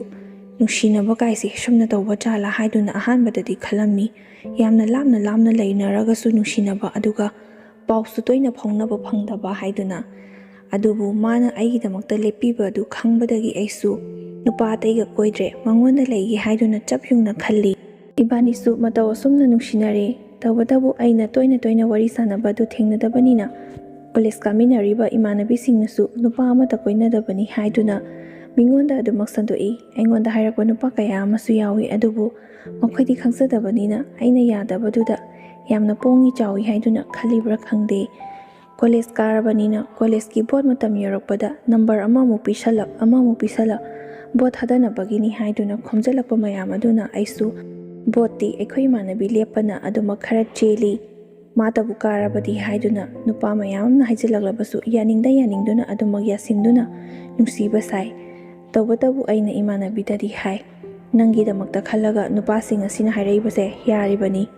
ꯅꯨꯡꯁꯤꯅꯕ ꯀꯥꯏꯁꯦ ꯁꯨꯝꯅ ꯇꯧꯕ ꯖꯥꯠꯂꯥ ꯍꯥꯏꯗꯨꯅ ꯑꯍꯥꯟꯕꯗꯗꯤ ꯈꯜꯂꯝꯃꯤ꯫ ꯌꯥꯝꯅ ꯂꯥꯞꯅ ꯂꯥꯞꯅ ꯂꯩꯅꯔꯒꯁꯨ ꯅꯨꯡꯁꯤꯅꯕ, ꯑꯗꯨꯒ ꯄꯥꯎꯁꯨ ꯇꯣꯏꯅ ꯐꯥꯎꯅꯕ ꯐꯪꯗꯕ ꯍꯥꯏꯗꯨꯅ꯫ ꯑꯗꯨꯕꯨ ꯃꯥꯅ ꯑꯩꯒꯤꯗꯃꯛꯇ ꯂꯦꯞꯄꯤꯕ ꯑꯗꯨ ꯈꯪꯕꯗꯒꯤ ꯑꯩꯁꯨ ꯅꯨꯄꯥ ꯑꯇꯩꯒ ꯀꯣꯏꯗ꯭ꯔꯦ, ꯃꯉꯣꯟꯗ ꯂꯩꯒꯦ ꯍꯥꯏꯗꯨꯅ ꯆꯞ ꯌꯨꯡꯅ ꯈꯜꯂꯤ꯫ ꯏꯕꯥꯅꯤꯁꯨ ꯃꯇꯧ ꯑꯁꯨꯝꯅ ꯅꯨꯡꯁꯤꯅꯔꯦ꯫ ꯇꯧꯕꯇꯕꯨ ꯑꯩꯅ ꯇꯣꯏꯅ ꯇꯣꯏꯅ ꯋꯥꯔꯤ ꯁꯥꯟꯅꯕ ꯑꯗꯨ ꯊꯦꯡꯅꯗꯕꯅꯤꯅ, ꯀꯣꯂꯦꯖ ꯀꯥꯃꯤꯟꯅꯔꯤꯕ ꯏꯃꯥꯟꯅꯕꯤꯁꯤꯡꯅꯁꯨ ꯅꯨꯄꯥ ꯑꯃꯠꯇ ꯀꯣꯏꯅꯗꯕꯅꯤ ꯍꯥꯏꯗꯨꯅ ꯃꯤꯉꯣꯟꯗ ꯑꯗꯨꯃꯛ ꯁꯟꯗꯣꯛꯏ꯫ ꯑꯩꯉꯣꯟꯗ ꯍꯥꯏꯔꯛꯄ ꯅꯨꯄꯥ ꯀꯌꯥ ꯑꯃꯁꯨ ꯌꯥꯎꯏ, ꯑꯗꯨꯕꯨ ꯃꯈꯣꯏꯗꯤ ꯈꯪꯖꯗꯕꯅꯤꯅ ꯑꯩꯅ ꯌꯥꯗꯕꯗꯨꯗ ꯌꯥꯝꯅ ꯄꯣꯡꯉꯤ ꯆꯥꯎꯏ ꯍꯥꯏꯗꯨꯅ ꯈꯜꯂꯤꯕ꯭ꯔꯥ ꯈꯪꯗꯦ꯫ ꯀꯣꯂꯦꯖ ꯀꯥꯔꯕꯅꯤꯅ ꯀꯣꯂꯦꯖꯀꯤ ꯚꯣꯠ ꯃꯇꯝ ꯌꯧꯔꯛꯄꯗ ꯅꯝꯕꯔ ꯑꯃꯃꯨꯛ ꯄꯤꯁꯜꯂꯛ, ꯑꯃꯃꯨꯛ ꯄꯤꯁꯜꯂꯛ, ꯚꯣꯠ ꯊꯥꯗꯅꯕꯒꯤꯅꯤ ꯍꯥꯏꯗꯨꯅ ꯈꯣꯝꯖꯤꯜꯂꯛꯄ ꯃꯌꯥꯝ ꯑꯗꯨꯅ ꯑꯩꯁꯨ ꯚꯣꯠꯇꯤ ꯑꯩꯈꯣꯏ ꯏꯃꯥꯟꯅꯕꯤ ꯂꯦꯞꯄꯅ ꯑꯗꯨꯃꯛ ꯈꯔ ꯆꯦꯜꯂꯤ꯫ ꯃꯥꯇꯕꯨ ꯀꯥꯔꯕꯗꯤ ꯍꯥꯏꯗꯨꯅ ꯅꯨꯄꯥ ꯃꯌꯥꯝ ꯑꯃꯅ ꯍꯥꯏꯖꯤꯜꯂꯛꯂꯕꯁꯨ ꯌꯥꯅꯤꯡꯗ ꯌꯥꯅꯤꯡꯗꯨꯅ ꯑꯗꯨꯃꯛ ꯌꯥꯁꯤꯟꯗꯨꯅ ꯅꯨꯡꯁꯤꯕ ꯁꯥꯏ꯫ ꯇꯧꯕꯇꯕꯨ ꯑꯩꯅ ꯏꯃꯥꯟꯅꯕꯤꯗꯗꯤ ꯍꯥꯏ, "ꯅꯪꯒꯤꯗꯃꯛꯇ ꯈꯜꯂꯒ ꯅꯨꯄꯥꯁꯤꯡ ꯑꯁꯤꯅ ꯍꯥꯏꯔꯛꯏꯕꯁꯦ ꯌꯥꯔꯤꯕꯅꯤ꯫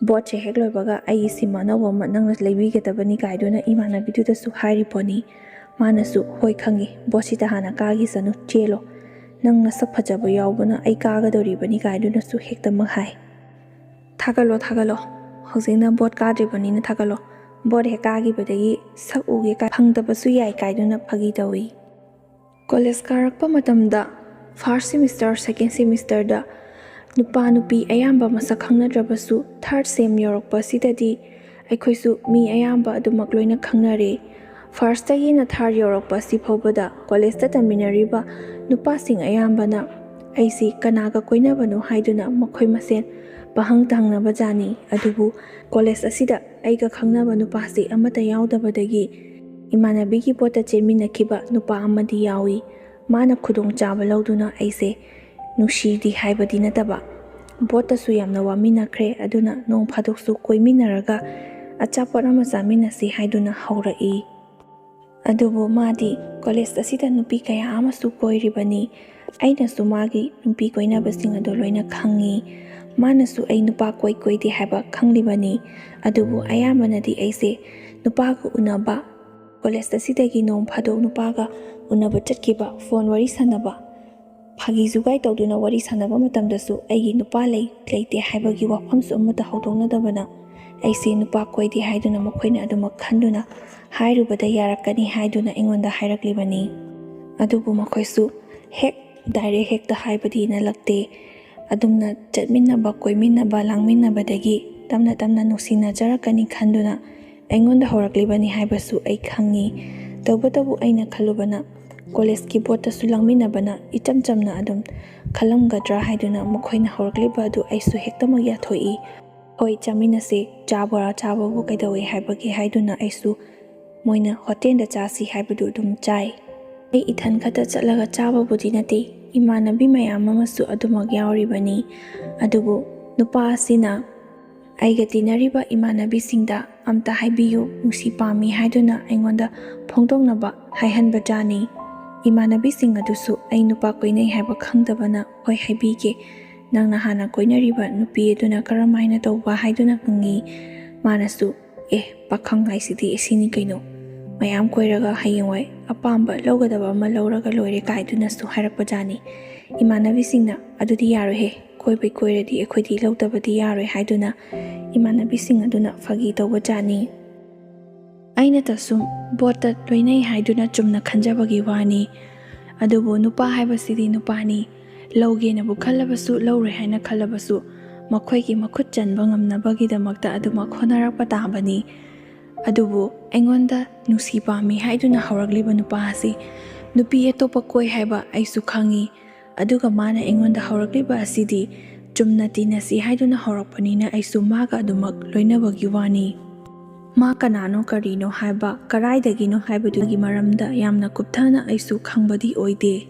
ꯚꯣꯠꯁꯦ ꯍꯦꯛ ꯂꯣꯏꯕꯒ ꯑꯩꯒꯤ ꯁꯤꯝ ꯑꯅꯧꯕ ꯑꯃ ꯅꯪꯅ ꯂꯩꯕꯤꯒꯗꯕꯅꯤ" ꯀꯥꯏꯗꯨꯅ ꯏꯃꯥꯟꯅꯕꯤꯗꯨꯗꯁꯨ ꯍꯥꯏꯔꯤꯕꯅꯤ꯫ ꯃꯥꯅꯁꯨ, "ꯍꯣꯏ ꯈꯪꯉꯤ, ꯚꯣꯠꯁꯤꯗ ꯍꯥꯟꯅ ꯀꯥꯈꯤꯁꯅꯨ, ꯆꯦꯜꯂꯣ꯫ ꯅꯪ ꯅꯁꯛ ꯐꯖꯕ ꯌꯥꯎꯕꯅ ꯑꯩ ꯀꯥꯒꯗꯧꯔꯤꯕꯅꯤ" ꯀꯥꯏꯗꯨꯅꯁꯨ ꯍꯦꯛꯇꯃꯛ ꯍꯥꯏ꯫ "ꯊꯥꯒꯠꯂꯣ, ꯊꯥꯒꯠꯂꯣ꯫ ꯍꯧꯖꯤꯛꯅ ꯚꯣꯠ ꯀꯥꯗ꯭ꯔꯤꯕꯅꯤꯅ ꯊꯥꯒꯠꯂꯣ꯫ ꯚꯣꯠ ꯍꯦꯛ ꯀꯥꯈꯤꯕꯗꯒꯤ ꯁꯛ ꯎꯒꯦ ꯀꯥꯏ ꯐꯪꯗꯕꯁꯨ ꯌꯥꯏ" ꯀꯥꯏꯗꯨꯅ ꯐꯥꯒꯤ ꯇꯧꯏ꯫ ꯀꯣꯂꯦꯖ ꯀꯥꯔꯛꯄ ꯃꯇꯝꯗ first semester, second semesterꯗ ꯅꯨꯄꯥ ꯅꯨꯄꯤ ꯑꯌꯥꯝꯕ ꯃꯁꯛ ꯈꯪꯅꯗ꯭ꯔꯕꯁꯨ, third sem ꯌꯧꯔꯛꯄꯁꯤꯗꯗꯤ ꯑꯩꯈꯣꯏꯁꯨ ꯃꯤ ꯑꯌꯥꯝꯕ ꯑꯗꯨꯃꯛ ꯂꯣꯏꯅ ꯈꯪꯅꯔꯦ꯫ Firstꯇꯒꯤꯅ third ꯌꯧꯔꯛꯄ ꯑꯁꯤ ꯐꯥꯎꯕꯗ ꯀꯣꯂꯦꯖꯇ ꯇꯝꯃꯤꯟꯅꯔꯤꯕ ꯅꯨꯄꯥꯁꯤꯡ ꯑꯌꯥꯝꯕꯅ ꯑꯩꯁꯤ ꯀꯅꯥꯒ ꯀꯣꯏꯅꯕꯅꯣ ꯍꯥꯏꯗꯨꯅ ꯃꯈꯣꯏ ꯃꯁꯦꯟ ꯄꯥꯍꯪ ꯇꯥꯍꯪꯅꯕ ꯖꯥꯠꯅꯤ꯫ ꯑꯗꯨꯕꯨ ꯀꯣꯂꯦꯖ ꯑꯁꯤꯗ ꯑꯩꯒ ꯈꯪꯅꯕ ꯅꯨꯄꯥꯁꯤ ꯑꯃꯠꯇ ꯌꯥꯎꯗꯕꯗꯒꯤ ꯏꯃꯥꯟꯅꯕꯤꯒꯤ ꯚꯣꯠꯇ ꯆꯦꯟꯃꯤꯟꯅꯈꯤꯕ ꯅꯨꯄꯥ ꯑꯃꯗꯤ ꯌꯥꯎꯏ꯫ ꯃꯥꯅ ꯈꯨꯗꯣꯡꯆꯥꯕ ꯂꯧꯗꯨꯅ ꯑꯩꯁꯦ ꯅꯨꯡꯁꯤꯗꯤ ꯍꯥꯏꯕꯗꯤ ꯅꯠꯇꯕ, ꯚꯣꯠꯇꯁꯨ ꯌꯥꯝꯅ ꯋꯥꯃꯤꯟꯅꯈ꯭ꯔꯦ, ꯑꯗꯨꯅ ꯅꯣꯡ ꯐꯥꯗꯣꯛꯁꯨ ꯀꯣꯏꯃꯤꯟꯅꯔꯒ ꯑꯆꯥꯄꯣꯠ ꯑꯃ ꯆꯥꯃꯤꯟꯅꯁꯤ ꯍꯥꯏꯗꯨꯅ ꯍꯧꯔꯛꯏ꯫ ꯑꯗꯨꯕꯨ ꯃꯥꯗꯤ ꯀꯣꯂꯦꯖ ꯑꯁꯤꯗ ꯅꯨꯄꯤ ꯀꯌꯥ ꯑꯃꯁꯨ ꯀꯣꯏꯔꯤꯕꯅꯤ꯫ ꯑꯩꯅꯁꯨ ꯃꯥꯒꯤ ꯅꯨꯄꯤ ꯀꯣꯏꯅꯕꯁꯤꯡ ꯑꯗꯨ ꯂꯣꯏꯅ ꯈꯪꯉꯤ꯫ ꯃꯥꯅꯁꯨ ꯑꯩ ꯅꯨꯄꯥ ꯀꯣꯏ ꯀꯣꯏꯗꯦ ꯍꯥꯏꯕ ꯈꯪꯂꯤꯕꯅꯤ꯫ ꯑꯗꯨꯕꯨ ꯑꯌꯥꯝꯕꯅꯗꯤ ꯑꯩꯁꯦ ꯅꯨꯄꯥꯒ ꯎꯅꯕ, ꯀꯣꯂꯦꯖ ꯑꯁꯤꯗꯒꯤ ꯅꯣꯡ ꯐꯥꯗꯣꯛ ꯅꯨꯄꯥꯒ ꯎꯅꯕ ꯆꯠꯈꯤꯕ, ꯐꯣꯟ ꯋꯥꯔꯤ ꯁꯥꯟꯅꯕ, ꯐꯥꯒꯤ ꯖꯨꯒꯥꯏ ꯇꯧꯗꯨꯅ ꯋꯥꯔꯤ ꯁꯥꯟꯅꯕ ꯃꯇꯝꯗꯁꯨ ꯑꯩꯒꯤ ꯅꯨꯄꯥ ꯂꯩ ꯂꯩꯇꯦ ꯍꯥꯏꯕꯒꯤ ꯋꯥꯐꯝꯁꯨ ꯑꯃꯠꯇ ꯍꯧꯗꯣꯛꯅꯗꯕꯅ ꯑꯩꯁꯦ ꯅꯨꯄꯥ ꯀꯣꯏꯗꯦ ꯍꯥꯏꯗꯨꯅ ꯃꯈꯣꯏꯅ ꯑꯗꯨꯃꯛ ꯈꯟꯗꯨꯅ ꯍꯥꯏꯔꯨꯕꯗ ꯌꯥꯔꯛꯀꯅꯤ ꯍꯥꯏꯗꯨꯅ ꯑꯩꯉꯣꯟꯗ ꯍꯥꯏꯔꯛꯂꯤꯕꯅꯤ꯫ ꯑꯗꯨꯕꯨ ꯃꯈꯣꯏꯁꯨ ꯍꯦꯛ ꯗꯥꯏꯔꯦꯛ ꯍꯦꯛꯇ ꯍꯥꯏꯕꯗꯤ ꯅꯠꯂꯛꯇꯦ꯫ ꯑꯗꯨꯝꯅ ꯆꯠꯃꯤꯟꯅꯕ, ꯀꯣꯏꯃꯤꯟꯅꯕ, ꯂꯥꯡꯃꯤꯟꯅꯕꯗꯒꯤ ꯇꯞꯅ ꯇꯞꯅ ꯅꯨꯡꯁꯤꯅꯖꯔꯛꯀꯅꯤ ꯈꯟꯗꯨꯅ ꯑꯩꯉꯣꯟꯗ ꯍꯧꯔꯛꯂꯤꯕꯅꯤ ꯍꯥꯏꯕꯁꯨ ꯑꯩ ꯈꯪꯉꯤ꯫ ꯇꯧꯕꯇꯕꯨ ꯑꯩꯅ ꯈꯜꯂꯨꯕꯅ ꯀꯣꯂꯦꯖꯀꯤ ꯕꯣꯠꯇꯁꯨ ꯂꯥꯡꯃꯤꯟꯅꯕꯅ ꯏꯆꯝ ꯆꯝꯅ ꯑꯗꯨꯝ ꯈꯜꯂꯝꯒꯗ꯭ꯔꯥ ꯍꯥꯏꯗꯨꯅ ꯃꯈꯣꯏꯅ ꯍꯧꯔꯛꯂꯤꯕ ꯑꯗꯨ ꯑꯩꯁꯨ ꯍꯦꯛꯇꯃꯛ ꯌꯥꯊꯣꯛꯏ꯫ "ꯍꯣꯏ, ꯆꯥꯃꯤꯟꯅꯁꯦ, ꯆꯥ ꯕꯣꯔꯥ ꯆꯥꯕꯕꯨ ꯀꯩꯗꯧꯋꯦ?" ꯍꯥꯏꯕꯒꯤ ꯍꯥꯏꯗꯨꯅ ꯑꯩꯁꯨ ꯃꯣꯏꯅ ꯍꯣꯇꯦꯜꯗ ꯆꯥꯁꯤ ꯍꯥꯏꯕꯗꯨ ꯑꯗꯨꯝ ꯆꯥꯏ꯫ ꯑꯩ ꯏꯊꯟ ꯈꯛꯇ ꯆꯠꯂꯒ ꯆꯥꯕꯕꯨꯗꯤ ꯅꯠꯇꯦ, ꯏꯃꯥꯟꯅꯕꯤ ꯃꯌꯥꯝ ꯑꯃꯁꯨ ꯑꯗꯨꯃꯛ ꯌꯥꯎꯔꯤꯕꯅꯤ꯫ ꯑꯗꯨꯕꯨ ꯅꯨꯄꯥ ꯑꯁꯤꯅ ꯑꯩꯒ ꯇꯤꯟꯅꯔꯤꯕ ꯏꯃꯥꯟꯅꯕꯤꯁꯤꯡꯗ ꯑꯝꯇ ꯍꯥꯏꯕꯤꯌꯨ, ꯅꯨꯡꯁꯤ ꯄꯥꯝꯃꯤ ꯍꯥꯏꯗꯨꯅ ꯑꯩꯉꯣꯟꯗ ꯐꯣꯡꯗꯣꯛꯅꯕ ꯍꯥꯏꯍꯟꯕ ꯖꯥꯠꯅꯤ꯫ ꯏꯃꯥꯟꯅꯕꯤꯁꯤꯡ ꯑꯗꯨꯁꯨ ꯑꯩ ꯅꯨꯄꯥ ꯀꯣꯏꯅꯩ ꯍꯥꯏꯕ ꯈꯪꯗꯕꯅ "ꯍꯣꯏ, ꯍꯥꯏꯕꯤꯒꯦ, ꯅꯪꯅ ꯍꯥꯟꯅ ꯀꯣꯏꯅꯔꯤꯕ ꯅꯨꯄꯤ ꯑꯗꯨꯅ ꯀꯔꯝ ꯍꯥꯏꯅ ꯇꯧꯕ?" ꯍꯥꯏꯗꯨꯅ ꯍꯪꯉꯤ꯫ ꯃꯥꯅꯁꯨ "ꯑꯦ, ꯄꯥꯈꯪ ꯍꯥꯏꯁꯤꯗꯤ ꯑꯁꯤꯅꯤ ꯀꯩꯅꯣ, ꯃꯌꯥꯝ ꯀꯣꯏꯔꯒ ꯍꯌꯦꯡꯋꯥꯏ ꯑꯄꯥꯝꯕ ꯂꯧꯒꯗꯕ ꯑꯃ ꯂꯧꯔꯒ ꯂꯣꯏꯔꯦ" ꯀꯥꯏꯗꯨꯅꯁꯨ ꯍꯥꯏꯔꯛꯄ ꯖꯥꯠꯅꯤ꯫ ꯏꯃꯥꯟꯅꯕꯤꯁꯤꯡꯅ "ꯑꯗꯨꯗꯤ ꯌꯥꯔꯣꯏꯍꯦ, ꯀꯣꯏꯕꯩ ꯀꯣꯏꯔꯗꯤ ꯑꯩꯈꯣꯏꯗꯤ ꯂꯧꯗꯕꯗꯤ ꯌꯥꯔꯣꯏ" ꯍꯥꯏꯗꯨꯅ ꯏꯃꯥꯟꯅꯕꯤꯁꯤꯡ ꯑꯗꯨꯅ ꯐꯥꯒꯤ ꯇꯧꯕ ꯖꯥꯠꯅꯤ꯫ ꯑꯩꯅꯇ ꯁꯨꯝ ꯕꯣꯠꯇ ꯂꯣꯏꯅꯩ ꯍꯥꯏꯗꯨꯅ ꯆꯨꯝꯅ ꯈꯟꯖꯕꯒꯤ ꯋꯥꯅꯤ꯫ ꯑꯗꯨꯕꯨ ꯅꯨꯄꯥ ꯍꯥꯏꯕꯁꯤꯗꯤ ꯅꯨꯄꯥꯅꯤ꯫ ꯂꯧꯒꯦꯅꯕꯨ ꯈꯜꯂꯕꯁꯨ, ꯂꯧꯔꯣꯏ ꯍꯥꯏꯅ ꯈꯜꯂꯕꯁꯨ, ꯃꯈꯣꯏꯒꯤ ꯃꯈꯨꯠ ꯆꯟꯕ ꯉꯝꯅꯕꯒꯤꯗꯃꯛꯇ ꯑꯗꯨꯃꯛ ꯍꯣꯠꯅꯔꯛꯄ ꯇꯥꯕꯅꯤ꯫ ꯑꯗꯨꯕꯨ ꯑꯩꯉꯣꯟꯗ ꯅꯨꯡꯁꯤ ꯄꯥꯝꯃꯤ ꯍꯥꯏꯗꯨꯅ ꯍꯧꯔꯛꯂꯤꯕ ꯅꯨꯄꯥ ꯑꯁꯤ ꯅꯨꯄꯤ ꯑꯇꯣꯞꯄ ꯀꯣꯏ ꯍꯥꯏꯕ ꯑꯩꯁꯨ ꯈꯪꯉꯤ꯫ ꯑꯗꯨꯒ ꯃꯥꯅ ꯑꯩꯉꯣꯟꯗ ꯍꯧꯔꯛꯂꯤꯕ ꯑꯁꯤꯗꯤ ꯆꯨꯝꯅ ꯇꯤꯟꯅꯁꯤ ꯍꯥꯏꯗꯨꯅ ꯍꯧꯔꯛꯄꯅꯤꯅ ꯑꯩꯁꯨ ꯃꯥꯒ ꯑꯗꯨꯃꯛ ꯂꯣꯏꯅꯕꯒꯤ ꯋꯥꯅꯤ꯫ ꯃꯥ ꯀꯅꯥꯅꯣ, ꯀꯔꯤꯅꯣ ꯍꯥꯏꯕ, ꯀꯔꯥꯏꯗꯒꯤꯅꯣ ꯍꯥꯏꯕꯗꯨꯒꯤ ꯃꯔꯝꯗ ꯌꯥꯝꯅ ꯀꯨꯞꯊꯅ ꯑꯩꯁꯨ ꯈꯪꯕꯗꯤ ꯑꯣꯏꯗꯦ꯫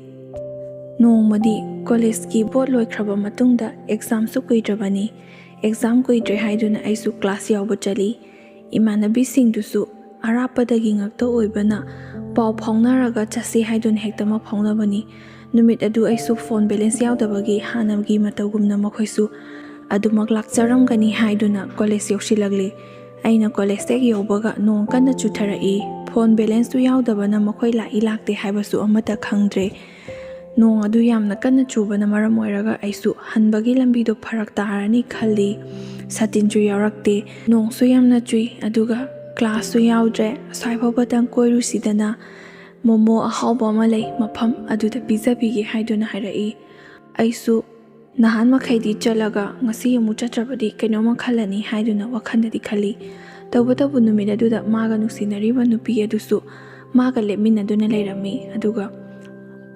ꯅꯣꯡꯃꯗꯤ ꯀꯣꯂꯦꯖꯀꯤ ꯕꯣꯠ ꯂꯣꯏꯈ꯭ꯔꯕ ꯃꯇꯨꯡꯗ ꯑꯦꯛꯖꯥꯝꯁꯨ ꯀꯨꯏꯗ꯭ꯔꯕꯅꯤ꯫ ꯑꯦꯛꯖꯥꯝ ꯀꯨꯏꯗ꯭ꯔꯦ ꯍꯥꯏꯗꯨꯅ ꯑꯩꯁꯨ ꯀ꯭ꯂꯥꯁ ꯌꯥꯎꯕ ꯆꯠꯂꯤ꯫ ꯏꯃꯥꯟꯅꯕꯤꯁꯤꯡꯗꯨꯁꯨ ꯑꯔꯥꯞꯄꯗꯒꯤ ꯉꯛꯇ ꯑꯣꯏꯕꯅ ꯄꯥꯎ ꯐꯥꯎꯅꯔꯒ ꯆꯠꯁꯤ ꯍꯥꯏꯗꯨꯅ ꯍꯦꯛꯇꯃꯛ ꯐꯥꯎꯅꯕꯅꯤ꯫ ꯅꯨꯃꯤꯠ ꯑꯗꯨ ꯑꯩꯁꯨ ꯐꯣꯟ ꯕꯦꯂꯦꯟꯁ ꯌꯥꯎꯗꯕꯒꯤ ꯍꯥꯟꯅꯒꯤ ꯃꯇꯧꯒꯨꯝꯅ ꯃꯈꯣꯏꯁꯨ ꯑꯗꯨꯃꯛ ꯂꯥꯛꯆꯔꯝꯒꯅꯤ ꯍꯥꯏꯗꯨꯅ ꯀꯣꯂꯦꯖ ꯌꯧꯁꯤꯜꯂꯛꯂꯤ꯫ ꯑꯩꯅ ꯀꯣꯂꯦꯖ ꯍꯦꯛ ꯌꯧꯕꯒ ꯅꯣꯡ ꯀꯟꯅ ꯆꯨꯊꯔꯛꯏ꯫ ꯐꯣꯟ ꯕꯦꯂꯦꯟꯁꯇꯨ ꯌꯥꯎꯗꯕꯅ ꯃꯈꯣꯏ ꯂꯥꯛꯏ ꯂꯥꯛꯇꯦ ꯍꯥꯏꯕꯁꯨ ꯑꯃꯠꯇ ꯈꯪꯗ꯭ꯔꯦ꯫ ꯅꯣꯡ ꯑꯗꯨ ꯌꯥꯝꯅ ꯀꯟꯅ ꯆꯨꯕꯅ ꯃꯔꯝ ꯑꯣꯏꯔꯒ ꯑꯩꯁꯨ ꯍꯟꯕꯒꯤ ꯂꯝꯕꯤꯗꯣ ꯐꯔꯛ ꯇꯥꯔꯅꯤ ꯈꯜꯂꯤ꯫ ꯁꯥꯇꯤꯟꯁꯨ ꯌꯥꯎꯔꯛꯇꯦ꯫ ꯅꯣꯡꯁꯨ ꯌꯥꯝꯅ ꯆꯨꯏ, ꯑꯗꯨꯒ ꯀ꯭ꯂꯥꯁꯁꯨ ꯌꯥꯎꯗ꯭ꯔꯦ꯫ ꯑꯁ꯭ꯋꯥꯏ ꯐꯥꯎꯕꯗꯪ ꯀꯣꯏꯔꯨꯁꯤꯗꯅ, ꯃꯣꯃꯣ ꯑꯍꯥꯎꯕ ꯑꯃ ꯂꯩ, ꯃꯐꯝ ꯑꯗꯨꯗ ꯄꯤꯖꯕꯤꯒꯦ ꯍꯥꯏꯗꯨꯅ ꯍꯥꯏꯔꯛꯏ꯫ ꯑꯩꯁꯨ ꯅꯍꯥꯟ ꯃꯈꯩꯗꯤ ꯆꯠꯂꯒ ꯉꯁꯤ ꯑꯃꯨꯛ ꯆꯠꯇ꯭ꯔꯕꯗꯤ ꯀꯩꯅꯣꯝꯃ ꯈꯜꯂꯅꯤ ꯍꯥꯏꯗꯨꯅ ꯋꯥꯈꯜꯗꯗꯤ ꯈꯜꯂꯤ꯫ ꯇꯧꯕꯇꯕꯨ ꯅꯨꯃꯤꯠ ꯑꯗꯨꯗ ꯃꯥꯒ ꯅꯨꯡꯁꯤꯅꯔꯤꯕ ꯅꯨꯄꯤ ꯑꯗꯨꯁꯨ ꯃꯥꯒ ꯂꯦꯞꯃꯤꯟꯅꯗꯨꯅ ꯂꯩꯔꯝꯃꯤ꯫ ꯑꯗꯨꯒ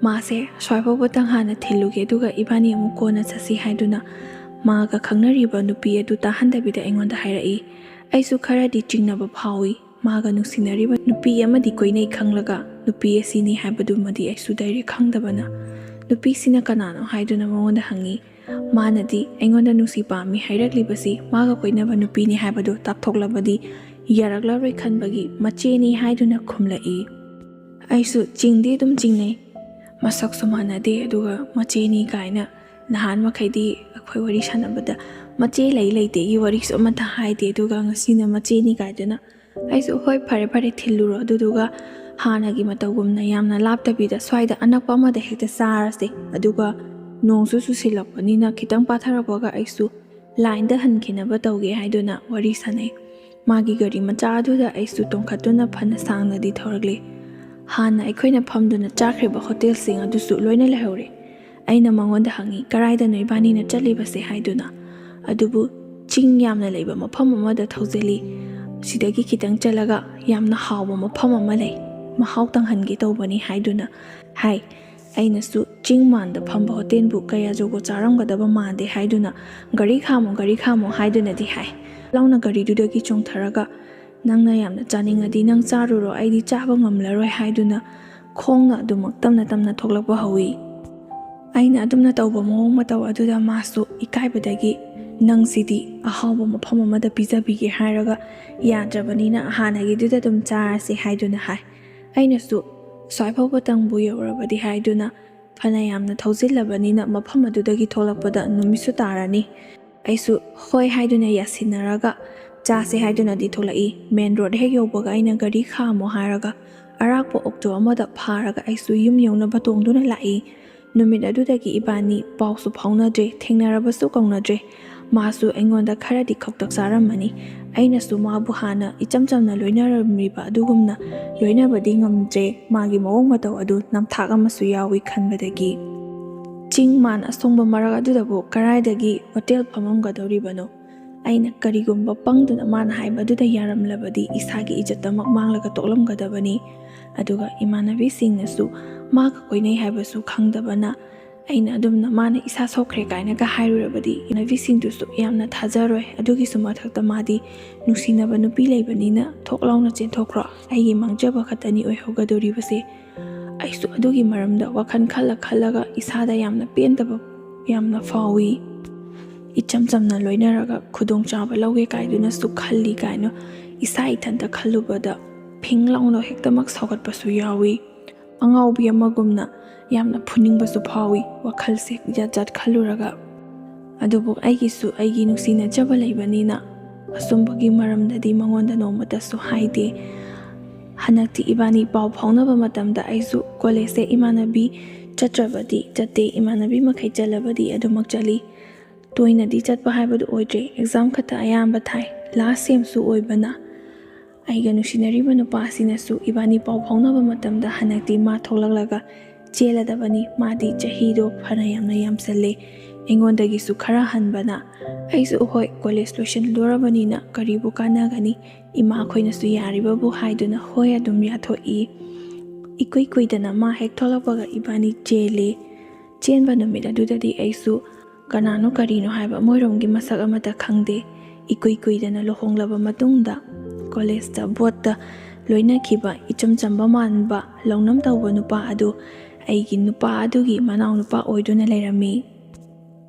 ꯃꯥꯁꯦ ꯑꯁ꯭ꯋꯥꯏ ꯐꯥꯎꯕꯇꯪ ꯍꯥꯟꯅ ꯊꯤꯜꯂꯨꯒꯦ, ꯑꯗꯨꯒ ꯏꯕꯥꯅꯤ ꯑꯃꯨꯛ ꯀꯣꯟꯅ ꯆꯠꯁꯤ ꯍꯥꯏꯗꯨꯅ ꯃꯥꯒ ꯈꯪꯅꯔꯤꯕ ꯅꯨꯄꯤ ꯑꯗꯨ ꯇꯥꯍꯟꯗꯕꯤꯗ ꯑꯩꯉꯣꯟꯗ ꯍꯥꯏꯔꯛꯏ꯫ ꯑꯩꯁꯨ ꯈꯔꯗꯤ ꯆꯤꯡꯅꯕ ꯐꯥꯎꯏ꯫ ꯃꯥꯒ ꯅꯨꯡꯁꯤꯅꯔꯤꯕ ꯅꯨꯄꯤ ꯑꯃꯗꯤ ꯀꯣꯏꯅꯩ ꯈꯪꯂꯒ ꯅꯨꯄꯤ ꯑꯁꯤꯅꯤ ꯍꯥꯏꯕꯗꯨꯃꯗꯤ ꯑꯩꯁꯨ ꯗꯥꯏꯔꯦꯛ ꯈꯪꯗꯕꯅ, ꯅꯨꯄꯤꯁꯤꯅ ꯀꯅꯥꯅꯣ ꯍꯥꯏꯗꯨꯅ ꯃꯉꯣꯟꯗ ꯍꯪꯉꯤ꯫ ꯃꯥꯅꯗꯤ ꯑꯩꯉꯣꯟꯗ ꯅꯨꯡꯁꯤ ꯄꯥꯝꯃꯤ ꯍꯥꯏꯔꯛꯂꯤꯕꯁꯤ ꯃꯥꯒ ꯀꯣꯏꯅꯕ ꯅꯨꯄꯤꯅꯤ ꯍꯥꯏꯕꯗꯨ ꯇꯥꯞꯊꯣꯛꯂꯕꯗꯤ ꯌꯥꯔꯛꯂꯔꯣꯏ ꯈꯟꯕꯒꯤ ꯃꯆꯦꯅꯤ ꯍꯥꯏꯗꯨꯅ ꯈꯨꯝꯂꯛꯏ꯫ ꯑꯩꯁꯨ ꯆꯤꯡꯗꯤ ꯑꯗꯨꯝ ꯆꯤꯡꯅꯩ, ꯃꯁꯛꯁꯨ ꯃꯥꯟꯅꯗꯦ, ꯑꯗꯨꯒ ꯃꯆꯦꯅꯤ ꯀꯥꯏꯅ ꯅꯍꯥꯟ ꯃꯈꯩꯗꯤ ꯑꯩꯈꯣꯏ ꯋꯥꯔꯤ ꯁꯥꯟꯅꯕꯗ ꯃꯆꯦ ꯂꯩ ꯂꯩꯇꯦꯒꯤ ꯋꯥꯔꯤꯁꯨ ꯑꯃꯠꯇ ꯍꯥꯏꯗꯦ, ꯑꯗꯨꯒ ꯉꯁꯤꯅ ꯃꯆꯦꯅꯤ ꯀꯥꯏꯗꯨꯅ꯫ ꯑꯩꯁꯨ ꯍꯣꯏ, ꯐꯔꯦ ꯐꯔꯦ, ꯊꯤꯜꯂꯨꯔꯣ, ꯑꯗꯨꯗꯨꯒ ꯍꯥꯟꯅꯒꯤ ꯃꯇꯧꯒꯨꯝꯅ ꯌꯥꯝꯅ ꯂꯥꯞꯇꯕꯤꯗ ꯁ꯭ꯋꯥꯏꯗ ꯑꯅꯛꯄ ꯑꯃꯗ ꯍꯦꯛꯇ ꯆꯥꯔꯁꯦ, ꯑꯗꯨꯒ ꯅꯣꯡꯁꯨ ꯆꯨꯁꯤꯜꯂꯛꯄꯅꯤꯅ ꯈꯤꯇꯪ ꯄꯥꯊꯔꯛꯄꯒ ꯑꯩꯁꯨ ꯂꯥꯏꯟꯗ ꯍꯟꯈꯤꯅꯕ ꯇꯧꯒꯦ ꯍꯥꯏꯗꯨꯅ ꯋꯥꯔꯤ ꯁꯥꯟꯅꯩ꯫ ꯃꯥꯒꯤ ꯒꯥꯔꯤ ꯃꯆꯥ ꯑꯗꯨꯗ ꯑꯩꯁꯨ ꯇꯣꯡꯈꯠꯇꯨꯅ ꯐꯅ ꯁꯥꯡꯅꯗꯤ ꯊꯧꯔꯛꯂꯤ꯫ ꯍꯥꯟꯅ ꯑꯩꯈꯣꯏꯅ ꯐꯝꯗꯨꯅ ꯆꯥꯈ꯭ꯔꯤꯕ ꯍꯣꯇꯦꯜꯁꯤꯡ ꯑꯗꯨꯁꯨ ꯂꯣꯏꯅ ꯂꯩꯍꯧꯔꯦ꯫ ꯑꯩꯅ ꯃꯉꯣꯟꯗ ꯍꯪꯉꯤ, "ꯀꯔꯥꯏꯗꯅꯣ ꯏꯕꯥꯅꯤꯅ ꯆꯠꯂꯤꯕꯁꯦ?" ꯍꯥꯏꯗꯨꯅ꯫ ꯑꯗꯨꯕꯨ ꯆꯤꯡ ꯌꯥꯝꯅ ꯂꯩꯕ ꯃꯐꯝ ꯑꯃꯗ ꯊꯧꯖꯤꯜꯂꯤ꯫ "ꯁꯤꯗꯒꯤ ꯈꯤꯇꯪ ꯆꯠꯂꯒ ꯌꯥꯝꯅ ꯍꯥꯎꯕ ꯃꯐꯝ ꯑꯃ ꯂꯩ, ꯃꯍꯥꯎ ꯇꯪꯍꯟꯒꯦ ꯇꯧꯕꯅꯤ" ꯍꯥꯏꯗꯨꯅ ꯍꯥꯏ꯫ ꯑꯩꯅꯁꯨ ꯆꯤꯡ ꯃꯥꯟꯗ ꯐꯝꯕ ꯍꯣꯇꯦꯜꯕꯨ ꯀꯌꯥ ꯖꯨꯒꯣꯠ ꯆꯥꯔꯝꯒꯗꯕ ꯃꯥꯟꯗꯦ ꯍꯥꯏꯗꯨꯅ, "ꯒꯥꯔꯤ ꯈꯥꯝꯃꯣ, ꯒꯥꯔꯤ ꯈꯥꯝꯃꯣ" ꯍꯥꯏꯗꯨꯅꯗꯤ ꯍꯥꯏ꯫ ꯂꯥꯎꯅ ꯒꯥꯔꯤꯗꯨꯗꯒꯤ ꯆꯣꯡꯊꯔꯒ, "ꯅꯪꯅ ꯌꯥꯝꯅ ꯆꯥꯅꯤꯡꯉꯗꯤ ꯅꯪ ꯆꯥꯔꯨꯔꯣ, ꯑꯩꯗꯤ ꯆꯥꯕ ꯉꯝꯂꯔꯣꯏ" ꯍꯥꯏꯗꯨꯅ ꯈꯣꯡꯅ ꯑꯗꯨꯃꯛ ꯇꯞꯅ ꯇꯞꯅ ꯊꯣꯛꯂꯛꯄ ꯍꯧꯏ꯫ ꯑꯩꯅ ꯑꯗꯨꯝꯅ ꯇꯧꯕ ꯃꯑꯣꯡ ꯃꯇꯧ ꯑꯗꯨꯗ ꯃꯥꯁꯨ ꯏꯀꯥꯏꯕꯗꯒꯤ, "ꯅꯪꯁꯤꯗꯤ ꯑꯍꯥꯎꯕ ꯃꯐꯝ ꯑꯃꯗ ꯄꯤꯖꯕꯤꯒꯦ ꯍꯥꯏꯔꯒ ꯌꯥꯗ꯭ꯔꯕꯅꯤꯅ ꯍꯥꯟꯅꯒꯤꯗꯨꯗ ꯑꯗꯨꯝ ꯆꯥꯔꯁꯤ" ꯍꯥꯏꯗꯨꯅ ꯍꯥꯏ꯫ ꯑꯩꯅꯁꯨ, "ꯁ꯭ꯋꯥꯏ ꯐꯥꯎꯕꯇꯪꯕꯨ ꯌꯧꯔꯕꯗꯤ" ꯍꯥꯏꯗꯨꯅ, ꯐꯅ ꯌꯥꯝꯅ ꯊꯧꯖꯤꯜꯂꯕꯅꯤꯅ ꯃꯐꯝ ꯑꯗꯨꯗꯒꯤ ꯊꯣꯛꯂꯛꯄꯗ ꯅꯨꯃꯤꯠꯁꯨ ꯇꯥꯔꯅꯤ꯫ ꯑꯩꯁꯨ ꯍꯣꯏ ꯍꯥꯏꯗꯨꯅ ꯌꯥꯁꯤꯟꯅꯔꯒ ꯆꯥꯁꯦ ꯍꯥꯏꯗꯨꯅꯗꯤ ꯊꯣꯛꯂꯛꯏ꯫ ꯃꯦꯟ ꯔꯣꯗ ꯍꯦꯛ ꯌꯧꯕꯒ ꯑꯩꯅ ꯒꯥꯔꯤ ꯈꯥꯝꯃꯣ ꯍꯥꯏꯔꯒ ꯑꯔꯥꯛꯄ ꯑꯣꯛꯇꯣ ꯑꯃꯗ ꯐꯥꯔꯒ ꯑꯩꯁꯨ ꯌꯨꯝ ꯌꯧꯅꯕ ꯇꯣꯡꯗꯨꯅ ꯂꯥꯛꯏ꯫ ꯅꯨꯃꯤꯠ ꯑꯗꯨꯗꯒꯤ ꯏꯕꯥꯅꯤ ꯄꯥꯎꯁꯨ ꯐꯥꯎꯅꯗ꯭ꯔꯦ, ꯊꯦꯡꯅꯔꯕꯁꯨ ꯀꯧꯅꯗ꯭ꯔꯦ꯫ ꯃꯥꯁꯨ ꯑꯩꯉꯣꯟꯗ ꯈꯔꯗꯤ ꯈꯧꯇꯛ ꯆꯥꯔꯝꯃꯅꯤ꯫ ꯑꯩꯅꯁꯨ ꯃꯥꯕꯨ ꯍꯥꯟꯅ ꯏꯆꯝ ꯆꯝꯅ ꯂꯣꯏꯅꯔꯝꯂꯤꯕ ꯑꯗꯨꯒꯨꯝꯅ ꯂꯣꯏꯅꯕꯗꯤ ꯉꯝꯗ꯭ꯔꯦ꯫ ꯃꯥꯒꯤ ꯃꯑꯣꯡ ꯃꯇꯧ ꯑꯗꯨ ꯅꯝꯊꯥꯛ ꯑꯃꯁꯨ ꯌꯥꯎꯏ ꯈꯟꯕꯗꯒꯤ꯫ ꯆꯤꯡ ꯃꯥꯟ ꯑꯁꯣꯡꯕ ꯃꯔꯛ ꯑꯗꯨꯗꯕꯨ ꯀꯔꯥꯏꯗꯒꯤ ꯍꯣꯇꯦꯜ ꯐꯝꯃꯝꯒꯗꯧꯔꯤꯕꯅꯣ? ꯑꯩꯅ ꯀꯔꯤꯒꯨꯝꯕ ꯄꯪꯗꯨꯅ ꯃꯥꯅ ꯍꯥꯏꯕꯗꯨꯗ ꯌꯥꯔꯝꯂꯕꯗꯤ ꯏꯁꯥꯒꯤ ꯏꯖꯠꯇꯃꯛ ꯃꯥꯡꯂꯒ ꯇꯣꯛꯂꯝꯒꯗꯕꯅꯤ꯫ ꯑꯗꯨꯒ ꯏꯃꯥꯟꯅꯕꯤꯁꯤꯡꯅꯁꯨ ꯃꯥꯒ ꯀꯣꯏꯅꯩ ꯍꯥꯏꯕꯁꯨ ꯈꯪꯗꯕꯅ ꯑꯩꯅ ꯑꯗꯨꯝꯅ ꯃꯥꯅ ꯏꯁꯥ ꯁꯣꯛꯈ꯭ꯔꯦ ꯀꯥꯏꯅꯒ ꯍꯥꯏꯔꯨꯔꯕꯗꯤ ꯏꯃꯥꯟꯅꯕꯤꯁꯤꯡꯗꯨꯁꯨ ꯌꯥꯝꯅ ꯊꯥꯖꯔꯣꯏ꯫ ꯑꯗꯨꯒꯤꯁꯨ ꯃꯊꯛꯇ ꯃꯥꯗꯤ ꯅꯨꯡꯁꯤꯅꯕ ꯅꯨꯄꯤ ꯂꯩꯕꯅꯤꯅ ꯊꯣꯛ ꯂꯥꯎꯅ ꯆꯦꯟꯊꯣꯛꯈ꯭ꯔꯣ, ꯑꯩꯒꯤ ꯃꯥꯡꯖꯕ ꯈꯛꯇꯅꯤ ꯑꯣꯏꯍꯧꯒꯗꯧꯔꯤꯕꯁꯦ꯫ ꯑꯩꯁꯨ ꯑꯗꯨꯒꯤ ꯃꯔꯝꯗ ꯋꯥꯈꯜ ꯈꯜꯂ ꯈꯜꯂꯒ ꯏꯁꯥꯗ ꯌꯥꯝꯅ ꯄꯦꯟꯗꯕ ꯌꯥꯝꯅ ꯐꯥꯎꯏ꯫ ꯏꯆꯝ ꯆꯝꯅ ꯂꯣꯏꯅꯔꯒ ꯈꯨꯗꯣꯡꯆꯥꯕ ꯂꯧꯒꯦ ꯀꯥꯏꯗꯨꯅꯁꯨ ꯈꯜꯂꯤ ꯀꯥꯏꯅ ꯏꯁꯥ ꯏꯊꯟꯇ ꯈꯜꯂꯨꯕꯗ ꯐꯤꯡ ꯂꯥꯎꯅ ꯍꯦꯛꯇꯃꯛ ꯁꯥꯎꯒꯠꯄꯁꯨ ꯌꯥꯎꯏ꯫ ꯑꯉꯥꯎꯕꯤ ꯑꯃꯒꯨꯝꯅ ꯌꯥꯝꯅ ꯐꯨꯅꯤꯡꯕꯁꯨ ꯐꯥꯎꯏ, ꯋꯥꯈꯜꯁꯦ ꯖꯥꯠ ꯖꯥꯠ ꯈꯜꯂꯨꯔꯒ꯫ ꯑꯗꯨꯕꯨ ꯑꯩꯒꯤꯁꯨ ꯑꯩꯒꯤ ꯅꯨꯡꯁꯤꯅꯖꯕ ꯂꯩꯕꯅꯤꯅ ꯑꯁꯨꯝꯕꯒꯤ ꯃꯔꯝꯗꯗꯤ ꯃꯉꯣꯟꯗ ꯅꯣꯡꯃꯇꯁꯨ ꯍꯥꯏꯗꯦ꯫ ꯍꯟꯗꯛꯇꯤ ꯏꯕꯥꯅꯤ ꯄꯥꯎ ꯐꯥꯎꯅꯕ ꯃꯇꯝꯗ ꯑꯩꯁꯨ ꯀꯣꯂꯦꯖꯁꯦ ꯏꯃꯥꯟꯅꯕꯤ ꯆꯠꯇ꯭ꯔꯕꯗꯤ ꯆꯠꯇꯦ, ꯏꯃꯥꯟꯅꯕꯤ ꯃꯈꯩ ꯆꯠꯂꯕꯗꯤ ꯑꯗꯨꯃꯛ ꯆꯠꯂꯤ꯫ ꯇꯣꯏꯅꯗꯤ ꯆꯠꯄ ꯍꯥꯏꯕꯗꯨ ꯑꯣꯏꯗ꯭ꯔꯦ, ꯑꯦꯛꯖꯥꯝ ꯈꯛꯇ ꯑꯌꯥꯝꯕ ꯊꯥꯏ, ꯂꯥꯁ ꯁꯦꯝꯁꯨ ꯑꯣꯏꯕꯅ꯫ ꯑꯩꯒ ꯅꯨꯡꯁꯤꯅꯔꯤꯕ ꯅꯨꯄꯥ ꯑꯁꯤꯅꯁꯨ ꯏꯕꯥꯅꯤ ꯄꯥꯎ ꯐꯥꯎꯅꯕ ꯃꯇꯝꯗ ꯍꯟꯗꯛꯇꯤ ꯃꯥ ꯊꯣꯛꯂꯛꯂꯒ ꯆꯦꯜꯂꯗꯕꯅꯤ, ꯃꯥꯗꯤ ꯆꯍꯤꯗꯣ ꯐꯅ ꯌꯥꯝꯅ ꯌꯥꯝꯁꯜꯂꯦ, ꯑꯩꯉꯣꯟꯗꯒꯤꯁꯨ ꯈꯔ ꯍꯟꯕꯅ꯫ ꯑꯩꯁꯨ ꯍꯣꯏ, ꯀꯣꯂꯦꯖ ꯂꯣꯏꯁꯤꯜꯂꯨꯔꯕꯅꯤꯅ ꯀꯔꯤꯕꯨ ꯀꯥꯟꯅꯒꯅꯤ, ꯏꯃꯥꯈꯣꯏꯅꯁꯨ ꯌꯥꯔꯤꯕꯕꯨ ꯍꯥꯏꯗꯨꯅ ꯍꯣꯏ ꯑꯗꯨꯝ ꯌꯥꯊꯣꯛꯏ꯫ ꯏꯀꯨꯏ ꯀꯨꯏꯗꯅ ꯃꯥ ꯍꯦꯛ ꯊꯣꯛꯂꯛꯄꯒ ꯏꯕꯥꯅꯤ ꯆꯦꯜꯂꯤ꯫ ꯆꯦꯟꯕ ꯅꯨꯃꯤꯠ ꯑꯗꯨꯗꯗꯤ ꯑꯩꯁꯨ ꯀꯅꯥꯅꯣ ꯀꯔꯤꯅꯣ ꯍꯥꯏꯕ ꯃꯣꯏꯔꯣꯝꯒꯤ ꯃꯁꯛ ꯑꯃꯠꯇ ꯈꯪꯗꯦ꯫ ꯏꯀꯨꯏ ꯀꯨꯏꯗꯅ ꯂꯨꯍꯣꯡꯂꯕ ꯃꯇꯨꯡꯗ ꯀꯣꯂꯦꯖꯇ ꯕꯣꯠꯇ ꯂꯣꯏꯅꯈꯤꯕ ꯏꯆꯝ ꯆꯝꯕ ꯃꯥꯟꯕ ꯂꯧꯅꯝ ꯇꯧꯕ ꯅꯨꯄꯥ ꯑꯗꯨ ꯑꯩꯒꯤ ꯅꯨꯄꯥ ꯑꯗꯨꯒꯤ ꯃꯅꯥꯎ ꯅꯨꯄꯥ ꯑꯣꯏꯗꯨꯅ ꯂꯩꯔꯝꯃꯤ꯫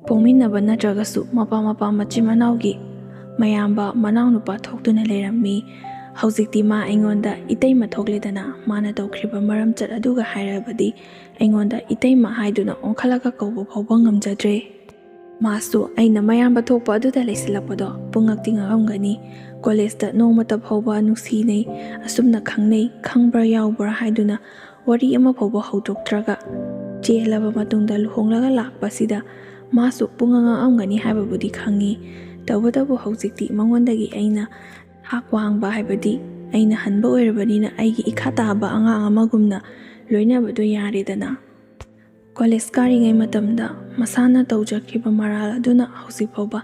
ꯄꯣꯛꯃꯤꯟꯅꯕ ꯅꯠꯇ꯭ꯔꯒꯁꯨ ꯃꯄꯥ ꯃꯄꯥ ꯃꯆꯤꯟ ꯃꯅꯥꯎꯒꯤ ꯃꯌꯥꯝꯕ ꯃꯅꯥꯎ ꯅꯨꯄꯥ ꯊꯣꯛꯇꯨꯅ ꯂꯩꯔꯝꯃꯤ꯫ ꯍꯧꯖꯤꯛꯇꯤ ꯃꯥ ꯑꯩꯉꯣꯟꯗ ꯏꯇꯩꯃ ꯊꯣꯛꯂꯦꯗꯅ, ꯃꯥꯅ ꯇꯧꯈ꯭ꯔꯤꯕ ꯃꯔꯝꯆꯠ ꯑꯗꯨꯒ ꯍꯥꯏꯔꯕꯗꯤ ꯑꯩꯉꯣꯟꯗ ꯏꯇꯩꯃ ꯍꯥꯏꯗꯨꯅ ꯑꯣꯟꯈꯠꯂꯒ ꯀꯧꯕ ꯐꯥꯎꯕ ꯉꯝꯖꯗ꯭ꯔꯦ꯫ ꯃꯥꯁꯨ ꯑꯩꯅ ꯃꯌꯥꯝꯕ ꯊꯣꯛꯄ ꯑꯗꯨꯗ ꯂꯩꯁꯤꯜꯂꯛꯄꯗꯣ ꯄꯨꯡꯉꯛꯇꯤ ꯉꯛꯑꯝꯒꯅꯤ꯫ ꯀꯣꯂꯦꯖꯇ ꯅꯣꯡꯃꯇ ꯐꯥꯎꯕ ꯅꯨꯡꯁꯤꯅꯩ, ꯑꯁꯨꯝꯅ ꯈꯪꯅꯩ, ꯈꯪꯕ꯭ꯔꯥ ꯌꯥꯎꯕ꯭ꯔꯥ ꯍꯥꯏꯗꯨꯅ ꯋꯥꯔꯤ ꯑꯃ ꯐꯥꯎꯕ ꯍꯧꯗꯣꯛꯇ꯭ꯔꯒ ꯆꯦꯜꯂꯕ ꯃꯇꯨꯡꯗ ꯂꯨꯍꯣꯡꯂꯒ ꯂꯥꯛꯄꯁꯤꯗ ꯃꯥꯁꯨ ꯄꯨꯡꯉꯛ ꯉꯛꯑꯝꯒꯅꯤ ꯍꯥꯏꯕꯕꯨꯗꯤ ꯈꯪꯉꯤ꯫ ꯇꯧꯕꯇꯕꯨ ꯍꯧꯖꯤꯛꯇꯤ ꯃꯉꯣꯟꯗꯒꯤ ꯑꯩꯅ ꯊꯥꯛ ꯋꯥꯡꯕ, ꯍꯥꯏꯕꯗꯤ ꯑꯩꯅ ꯍꯟꯕ ꯑꯣꯏꯔꯕꯅꯤꯅ ꯑꯩꯒꯤ ꯏꯈꯥ ꯇꯥꯕ ꯑꯉꯥꯡ ꯑꯃꯒꯨꯝꯅ ꯂꯣꯏꯅꯕꯗꯣ ꯌꯥꯔꯦꯗꯅ꯫ ꯀꯣꯂꯦꯖ ꯀꯥꯔꯤꯉꯩ ꯃꯇꯝꯗ ꯃꯁꯥꯅ ꯇꯧꯖꯈꯤꯕ ꯃꯔꯥꯜ ꯑꯗꯨꯅ ꯍꯧꯖꯤꯛ ꯐꯥꯎꯕ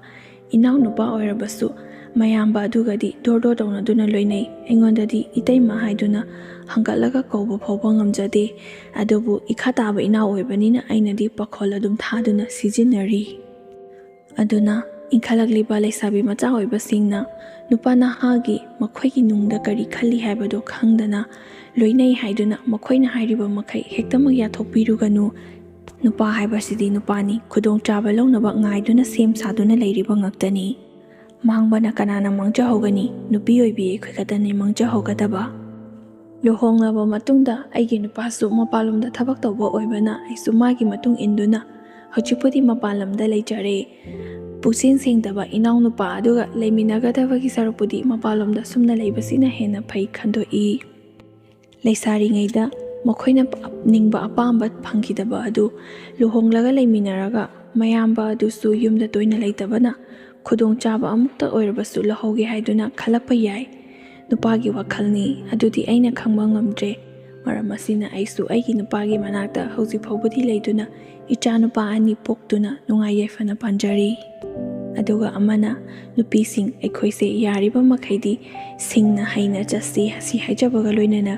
ꯏꯅꯥꯎꯅꯨꯄꯥ ꯑꯣꯏꯔꯕꯁꯨ ꯃꯌꯥꯝꯕ ꯑꯗꯨꯒꯗꯤ ꯗꯣꯔ ꯗꯣꯔ ꯇꯧꯅꯗꯨꯅ ꯂꯣꯏꯅꯩ꯫ ꯑꯩꯉꯣꯟꯗꯗꯤ ꯏꯇꯩꯃ ꯍꯥꯏꯗꯨꯅ ꯍꯪꯒꯠꯂꯒ ꯀꯧꯕ ꯐꯥꯎꯕ ꯉꯝꯖꯗꯦ꯫ ꯑꯗꯨꯕꯨ ꯏꯈꯥ ꯇꯥꯕ ꯏꯅꯥꯎ ꯑꯣꯏꯕꯅꯤꯅ ꯑꯩꯅꯗꯤ ꯄꯥꯈꯣꯜ ꯑꯗꯨꯝ ꯊꯥꯗꯨꯅ ꯁꯤꯖꯤꯟꯅꯔꯤ꯫ ꯑꯗꯨꯅ ꯏꯟꯈꯠꯂꯛꯂꯤꯕ ꯂꯩꯁꯥꯕꯤ ꯃꯆꯥ ꯑꯣꯏꯕꯁꯤꯡꯅ ꯅꯨꯄꯥ ꯅꯍꯥꯒꯤ ꯃꯈꯣꯏꯒꯤ ꯅꯨꯡꯗ ꯀꯔꯤ ꯈꯜꯂꯤ ꯍꯥꯏꯕꯗꯨ ꯈꯪꯗꯅ ꯂꯣꯏꯅꯩ ꯍꯥꯏꯗꯨꯅ ꯃꯈꯣꯏꯅ ꯍꯥꯏꯔꯤꯕ ꯃꯈꯩ ꯍꯦꯛꯇꯃꯛ ꯌꯥꯊꯣꯛꯄꯤꯔꯨꯒꯅꯨ꯫ ꯅꯨꯄꯥ ꯍꯥꯏꯕꯁꯤꯗꯤ ꯅꯨꯄꯥꯅꯤ, ꯈꯨꯗꯣꯡꯆꯥꯕ ꯂꯧꯅꯕ ꯉꯥꯏꯗꯨꯅ ꯁꯦꯝ ꯁꯥꯗꯨꯅ ꯂꯩꯔꯤꯕ ꯉꯥꯛꯇꯅꯤ꯫ ꯃꯥꯡꯕꯅ ꯀꯅꯥꯅ ꯃꯥꯡꯖꯍꯧꯒꯅꯤ? ꯅꯨꯄꯤ ꯑꯣꯏꯕꯤ ꯑꯩꯈꯣꯏ ꯈꯛꯇꯅꯤ ꯃꯥꯡꯖꯍꯧꯒꯗꯕ꯫ ꯂꯨꯍꯣꯡꯂꯕ ꯃꯇꯨꯡꯗ ꯑꯩꯒꯤ ꯅꯨꯄꯥꯁꯨ ꯃꯄꯥꯟꯂꯣꯝꯗ ꯊꯕꯛ ꯇꯧꯕ ꯑꯣꯏꯕꯅ ꯑꯩꯁꯨ ꯃꯥꯒꯤ ꯃꯇꯨꯡ ꯏꯟꯗꯨꯅ ꯍꯧꯖꯤꯛꯄꯨꯗꯤ ꯃꯄꯥꯟ ꯂꯝꯗ ꯂꯩꯖꯔꯦ꯫ ꯄꯨꯛꯆꯦꯜ ꯁꯦꯡꯗꯕ ꯏꯅꯥꯎꯅꯨꯄꯥ ꯑꯗꯨꯒ ꯂꯩꯃꯤꯟꯅꯒꯗꯕꯒꯤ ꯁꯔꯨꯛꯄꯨꯗꯤ ꯃꯄꯥꯟꯂꯣꯝꯗ ꯁꯨꯝꯅ ꯂꯩꯕꯁꯤꯅ ꯍꯦꯟꯅ ꯐꯩ ꯈꯟꯗꯣꯛꯏ꯫ ꯂꯩꯁꯥꯔꯤꯉꯩꯗ ꯃꯈꯣꯏꯅ ꯅꯤꯡꯕ ꯑꯄꯥꯝꯕ ꯐꯪꯈꯤꯗꯕ ꯑꯗꯨ ꯂꯨꯍꯣꯡꯂꯒ ꯂꯩꯃꯤꯟꯅꯔꯒ ꯃꯌꯥꯝꯕ ꯑꯗꯨꯁꯨ ꯌꯨꯝꯗ ꯇꯣꯏꯅ ꯂꯩꯇꯕꯅ ꯈꯨꯗꯣꯡꯆꯥꯕ ꯑꯃꯨꯛꯇ ꯑꯣꯏꯔꯕꯁꯨ ꯂꯧꯍꯧꯒꯦ ꯍꯥꯏꯗꯨꯅ ꯈꯜꯂꯛꯄ ꯌꯥꯏ꯫ ꯅꯨꯄꯥꯒꯤ ꯋꯥꯈꯜꯅꯤ, ꯑꯗꯨꯗꯤ ꯑꯩꯅ ꯈꯪꯕ ꯉꯝꯗ꯭ꯔꯦ꯫ ꯃꯔꯝ ꯑꯁꯤꯅ ꯑꯩꯁꯨ ꯑꯩꯒꯤ ꯅꯨꯄꯥꯒꯤ ꯃꯅꯥꯛꯇ ꯍꯧꯖꯤꯛ ꯐꯥꯎꯕꯗꯤ ꯂꯩꯗꯨꯅ ꯏꯆꯥ ꯅꯨꯄꯥ ꯑꯅꯤ ꯄꯣꯛꯇꯨꯅ ꯅꯨꯡꯉꯥꯏ ꯌꯥꯏꯐꯅ ꯄꯥꯟꯖꯔꯤ꯫ ꯑꯗꯨꯒ ꯑꯃꯅ, ꯅꯨꯄꯤꯁꯤꯡ ꯑꯩꯈꯣꯏꯁꯦ ꯌꯥꯔꯤꯕ ꯃꯈꯩꯗꯤ ꯁꯤꯡꯅ ꯍꯩꯅ ꯆꯠꯁꯤ, ꯑꯁꯤ ꯍꯥꯏꯖꯕꯒ ꯂꯣꯏꯅꯅ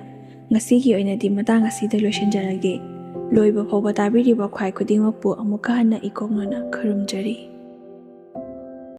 ꯉꯁꯤꯒꯤ ꯑꯣꯏꯅꯗꯤ ꯃꯇꯥꯡ ꯑꯁꯤꯗ ꯂꯣꯏꯁꯤꯟꯖꯔꯒꯦ꯫ ꯂꯣꯏꯕ ꯐꯥꯎꯕ ꯇꯥꯕꯤꯔꯤꯕ ꯈ꯭ꯋꯥꯏ ꯈꯨꯗꯤꯡꯃꯛꯄꯨ ꯑꯃꯨꯛꯀ ꯍꯟꯅ ꯏꯀꯣꯛꯅꯅ ꯈꯨꯔꯨꯝꯖꯔꯤ꯫